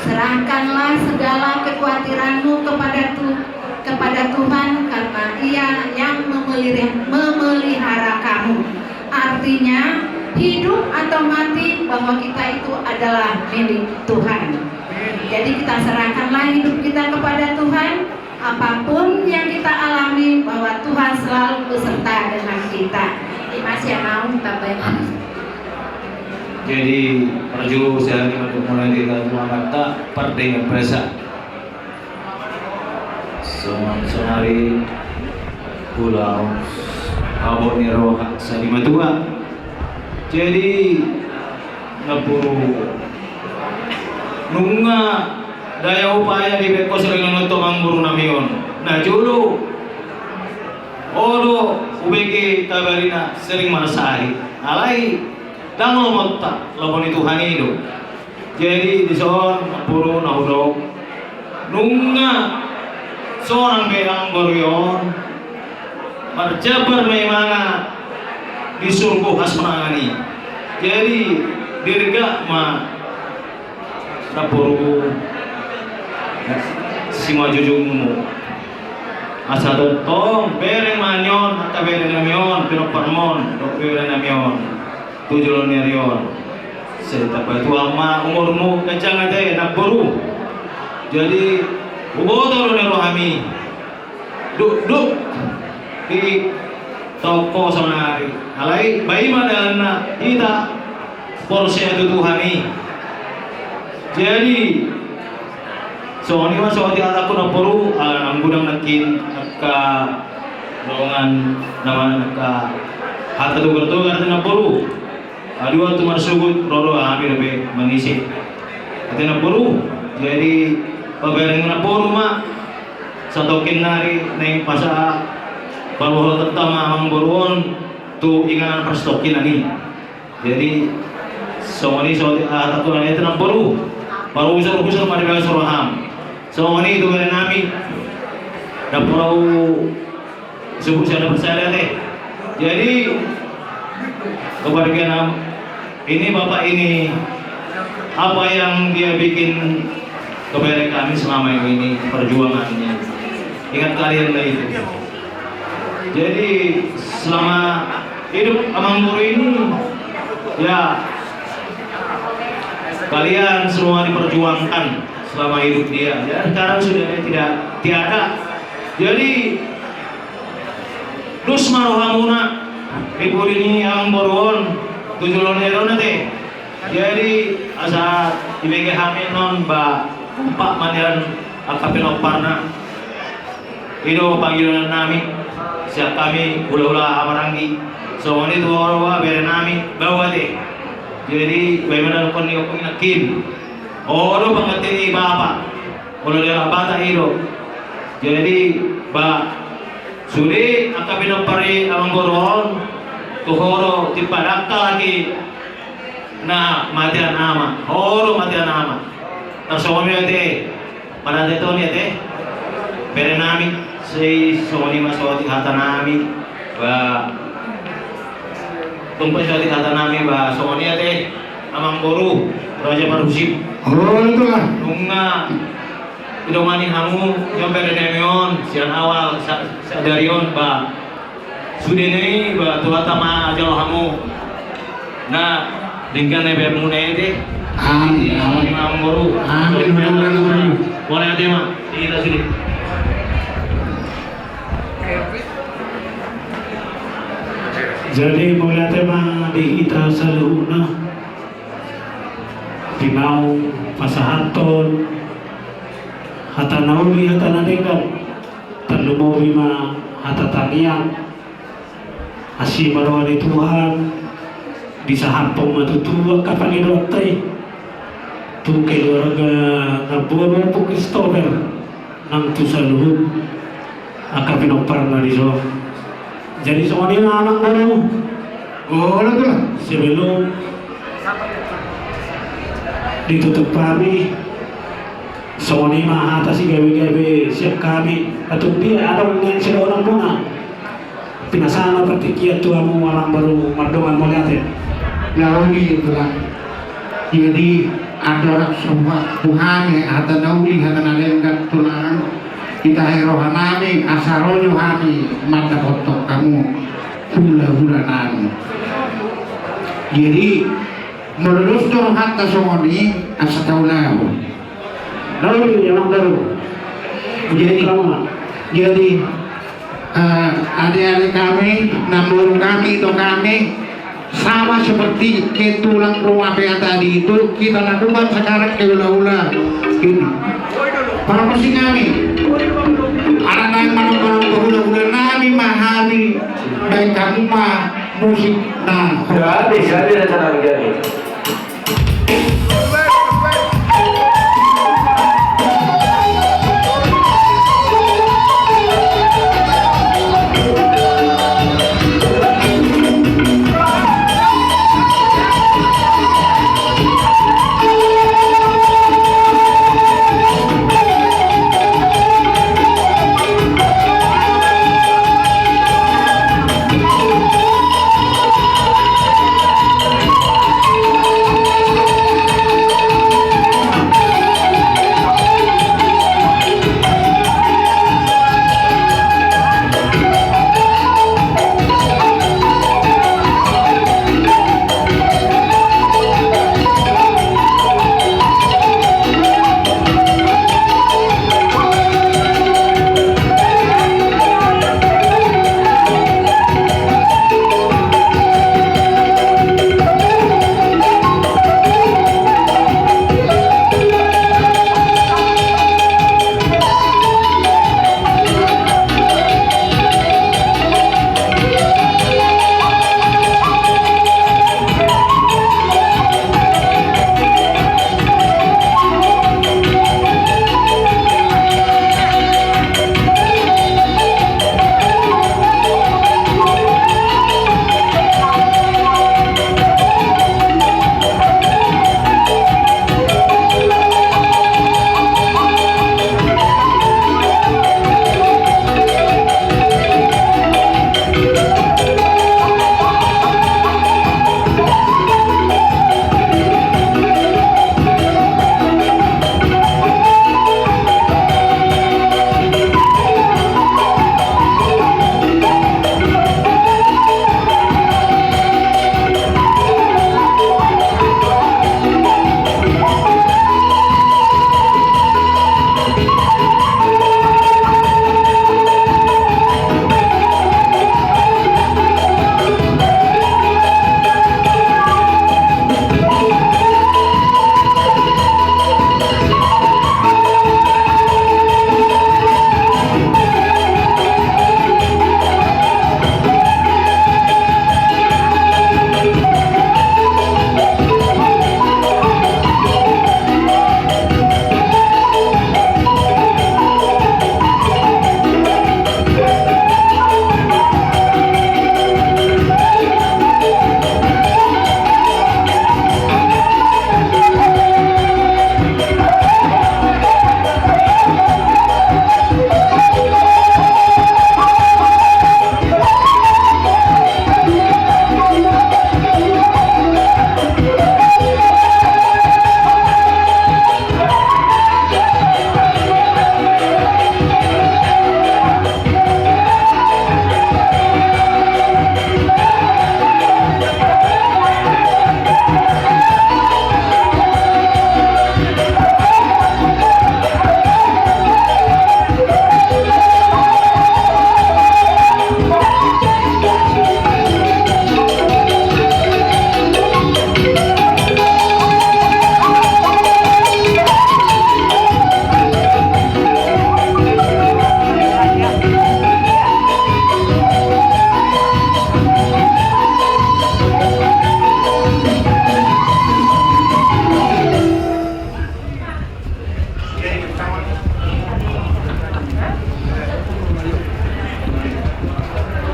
serahkanlah segala kekhawatiranmu kepada Tu-, kepada Tuhan, karena Ia yang memelihara, memelihara kamu. Artinya, hidup atau mati, bahwa kita itu adalah milik Tuhan. Jadi, kita serahkanlah hidup kita kepada Tuhan. Apapun yang kita alami, bahwa Tuhan selalu beserta dengan kita. Terima kasih, Naung, tambah. Jadi, parjolo sahali ma mulai di lagu amanta, pardenggan basa. Songon sonari, ulaon habot ni roha saur matua. Jadi, namboru, nunga daya upaya dibaen ho sering nonton amangboru nami on. Na jolo, olo, ubege tabarina sering marsahi. Alai, dang lomonta, lomo ni Tuhan i do. Jadi, dison, namboru, na hudok, nunga sonang be amangboru on, marjambar ma imana di surgo hasonangan i. Jadi, dirgak ma namboru simanjujungmu. Asa tongtong bereng ma nian angka bere nami on, pinomparmon dohot bere nami on tu joloan ni ari on. Sai tapatupa ma umurmu, ganjang ate namboru. Jadi, huboto do ni rohami. Dukduk di toko sonari. Alai, baen ma dalanna hita porsea tu Tuhan i. Jadi, songon i ma saotik hatangku namboru, ala nunga godang nangkin angka dongan, na manang angka hata togar-togar ate namboru. Adong tu marsogot, ro do hami dope manise. Ate namboru, jadi pabereng namboru ma satongkin nari naeng pasahat parbohotanta ma amangboru on tu inganan parsatongkinan i. Jadi, songon i saotik hatangku, ate namboru, parhusor-husor ma di bagas roham. Songon i tu bere nami. Dapot au sebut sada persada ate. Jadi, kepada keenam, ini bapak ini, apa yang dia bikin kepada kami selama ini, perjuangannya. Ingat kalian lah itu. Jadi, selama hidup amangboru ini, ya, kalian semua diperjuangkan selama hidup dia. Ya, sekarang sudah dia tidak, tiada. Jadi, dos ma rohamuna di pudi ni amangboru on tu joloan ni ari on ate. Jadi, asa dibege hami annon ba, kompak ma nian angka pinomparna. I do pangidoan nami sian hami hulahula hamaranggi. Songon i tu roha bere nami, bau ate. Jadi, bagaimana rupani ompung nangkin? Olo, pangganti ni bapa. Olo, dia lah bata ido. Jadi, ba, sude angka pinompar ni amangboru on, tu ho do tipa dangka lagi. Na, matean ama. Ho do matean ama. Tarsongon i ma ate. Pada ate toni ate, bere nami, sai songon i ma saotik hata nami, ba, tung pe saotik hata nami, ba, songon i ate, amangboru, Raja Parhusip. Oh, itulah. Nunga didongani hamu, jom bere nami on, sian awal, sa-, sadari on, ba, sude na i, ba, tu hata ma ajalo hamu. Na, denggan na i baenmuna ate. Amin, amin. Ima amangboru. Amin, amin, amin. Mauliate ma, di hita sude. Jadi, mauliate ma di hita saluhutna. Di naung pasahathon hata na uli, hata na denggan. Tarlumobi ma hata tangiang. Asi ma roha ni Tuhan, disahaphon ma tutu angka pangidoanta i tu keluarga namboru Ompu Christopher nang tu saluhut angka pinomparna dison. Jadi songon i ma amangboru. Olo, tulang. Sebelum ditutup hami, songon i ma hata sigabe-gabe sian hami. Atung dia adong na sidohonon muna. Pinasahat ma partingkian tu hamu amangboru mardongan mauliate. Na uli, tulang. Jadi, andorang so hata ni Tuhan, hata na uli, hata na denggan, tulang. Ditahi roha nami asa ro jo hami mandapothon hamu hula-hula nami. Jadi, molo dos do rohanta songon i, asa taulahon. Lalu, ya, Bang Daru. Jadi, jadi, eh, adik-adik kami, namboru kami, ito kami, sama seperti ke tulang rumah Pea tadi itu, kita lakukan sekarang ke hula-hula ini. Para musik kami, anak-anak, mana-mana hula-hula nami ma hami, baen hamu ma musik na. Jadi, jadi, rencana jadi.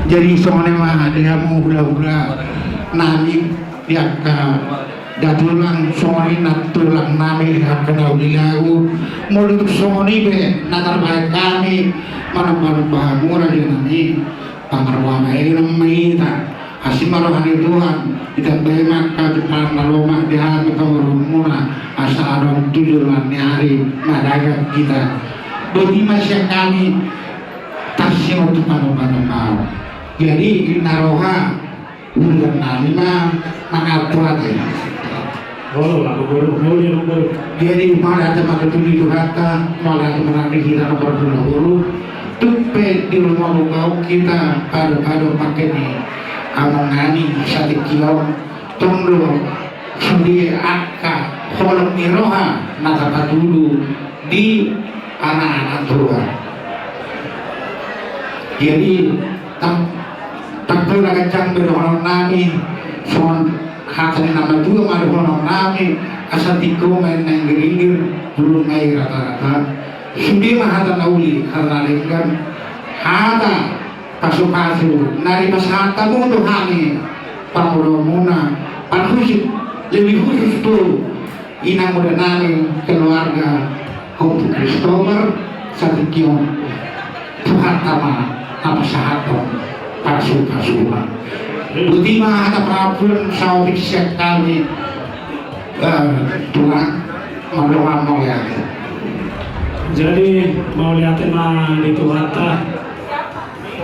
Jadi songon i ma di hamu hulahula nami, di angka datulang, songon i nantulang nami di angka na uli lagu. Molo tung songon i pe na tarbahen hami manomba-nomba hamu raja nami, pangaruan ae nama hita. Asi ma roha ni Tuhan, ditambai ma angka timpahan na lomak di hami panguruhonmuna, asa adong tu joloan ni ari madagang hita. Boti ma sian hami, tarsingot tu panomba-nomba. Jadi, inna roha, urusan nami ma mangatur ate. Olo, lagu boru, mauliate boru. Jadi, mauliate ma tutu di Tuhanta, mauliate ma di hita na parhula boru. Tung pe di rumah rumah hita, pado-pado pake ni amang nami satingki on. Tong do sude angka holong ni roha na tapatudu di anak-anak tua. Jadi, tang-, tangkas na ganjang be dohonon nami, songon hata ni na matua ma dohonon nami, asa tingko ma i na inggir-inggir, bulung ma i rata-rata. Sude ma hata na uli, hata na denggan, hata pasu-pasu na dipasahat hamu tu hami, pangoloonmuna, parhusip, lebih khusus tu inang muda nami, keluarga Ompu Christopher, satingki on. Tuhanta ma na pasahathon pasu-pasuna. Boti ma hata pangapuan saotik sian hami, eh, Tulang, mandok mauliate. Jadi, mauliate ma di Tuhanta,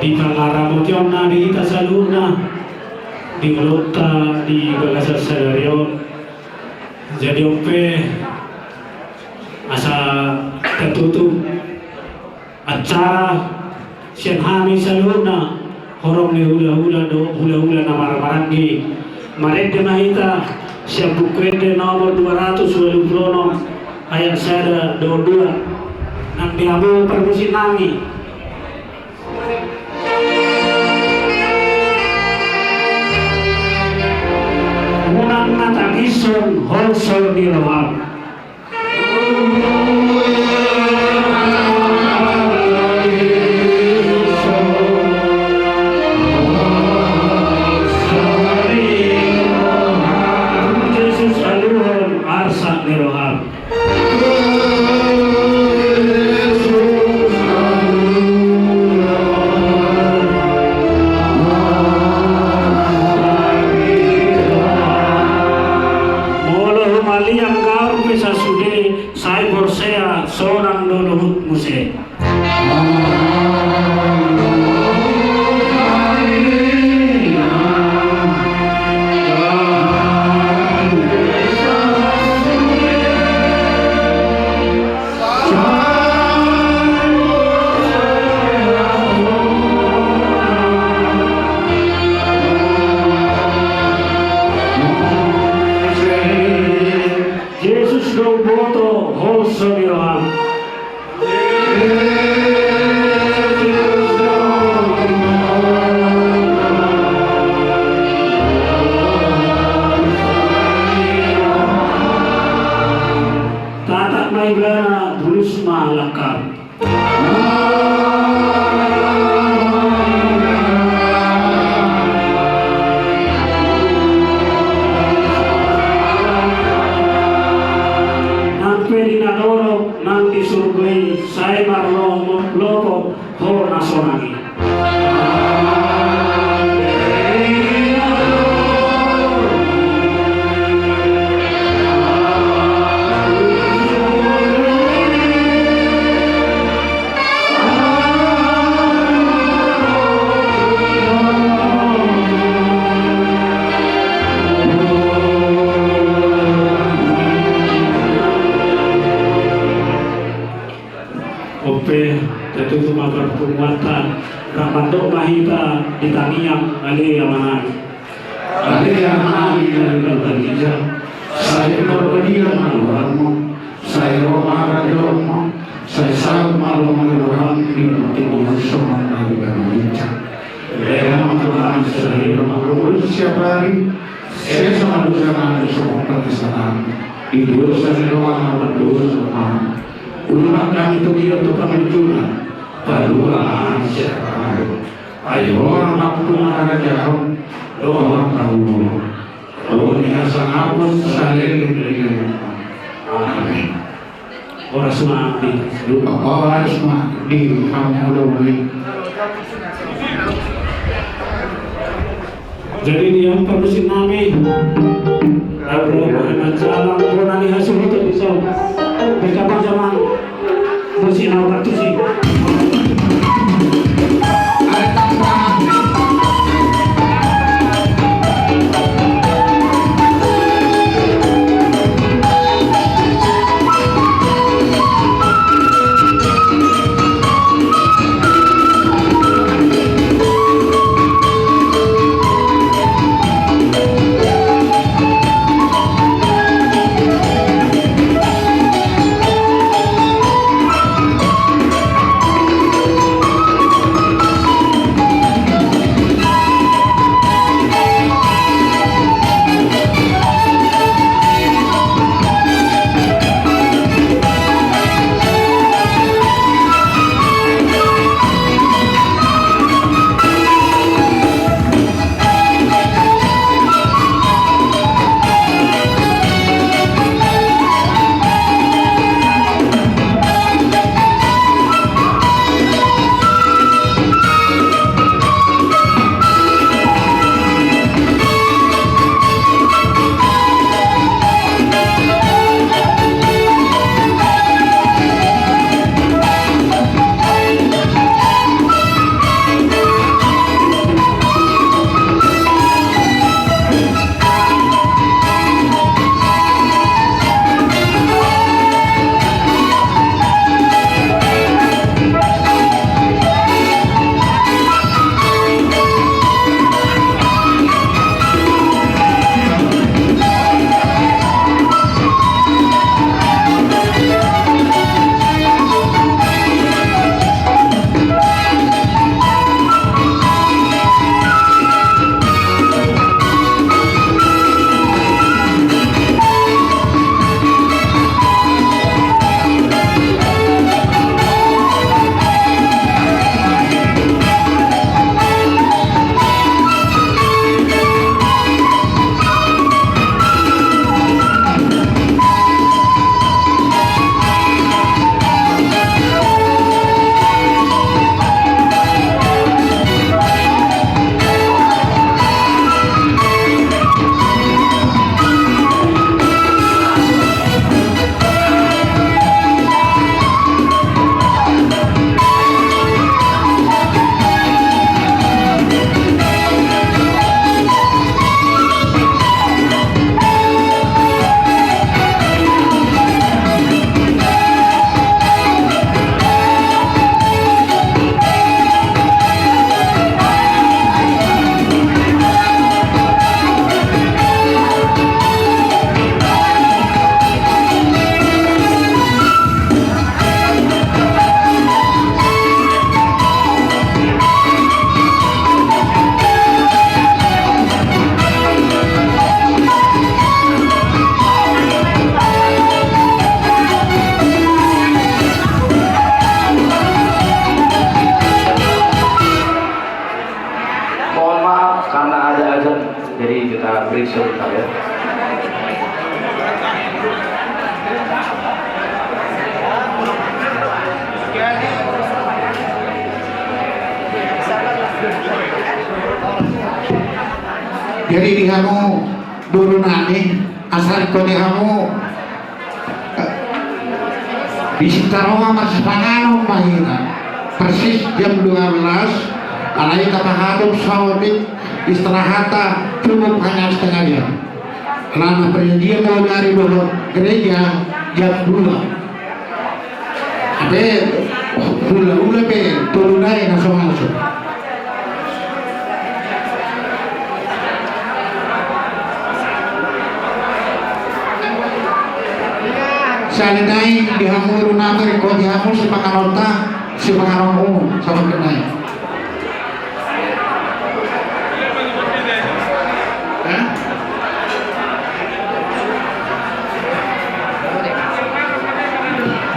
di pangaramotionna di hita saluhutna, di ulaonta di bagasan sadari on. Jadi on pe asa tatutup acara sian hami saluhutna, horong ni hulahula dohot hulahula na marhahamaranggi. Marende ma hita sian Buku Ende nomor dua ratus walu pulu onom, ayat sada dohot dua. Nang di hamu parmusik nami. Unang na tangishon holso ni roham. Jesus, aluhon arsak ni roham. Molo humaliang gaor pe sasude, sai porsea sonang do luhut muse. Jesus do huboto holso ni roham. Tatap ma ibana, bulus ma langkam. Nang pe di na torop nang di surgo i, sai marlopo ho na sonang i. On pe, tatutup ma parpunguanta, rap mandok ma hita di tangiang, ale Amanami. Ale Amanami na di Parbadia, sai parbadia ma goarmu, sai ro ma harajaonmu, sai saut ma lomo ni roham di portibi on songon na di banua ginjang. Lehon ma tu hami sadari on haramuan siapari, sesa ma dosanami songon panesanami di dosa ni roha na mardosa tu hami. Unang hami togihon tu pangunjunan, palua ma hami sian pangago. Ai Ho do nampuna harajaon dohot haluaon, dohot hasangapon saleleng ni lelengmu. Amen. Horas ma di, horas ma di hamu dohot. Jadi di angka musik nami, lalu mancala bona ni hasuhuton di son. Berkabar zaman musik na waktu si. Mohon maaf karena ada azan, jadi kita break sebentar ya. Jadi di hamu boru nami, asa ingkon di hamu di Sitaronga marsipanganon ma hita. Persis jam dua belas, alai tapahatop saotik, istirahata cukup hanya setengah jam. Alana perjanjian na dari dohot gereja jam dua. Hape hulahula pe tolu nai na so masuk. Sahali nai di hamu boru nami, ringkot di hamu sipanganonta, sipanganon umum, sabab nai.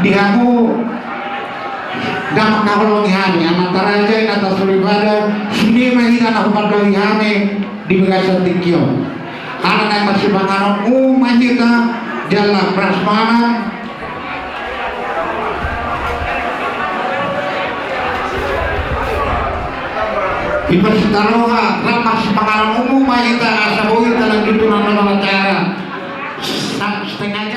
Di hamu ndang Haholongi hami, Amanta Raja, Inanta Soripada, sude ma hita na hupandok hami di bagasan tingki on. Ala naeng marsipanganon umum ma hita, jala prasmanan. Di Parsitaloha, rap marsipanganon umum ma hita, asa boi talanjutkan acara. Sa-, setengah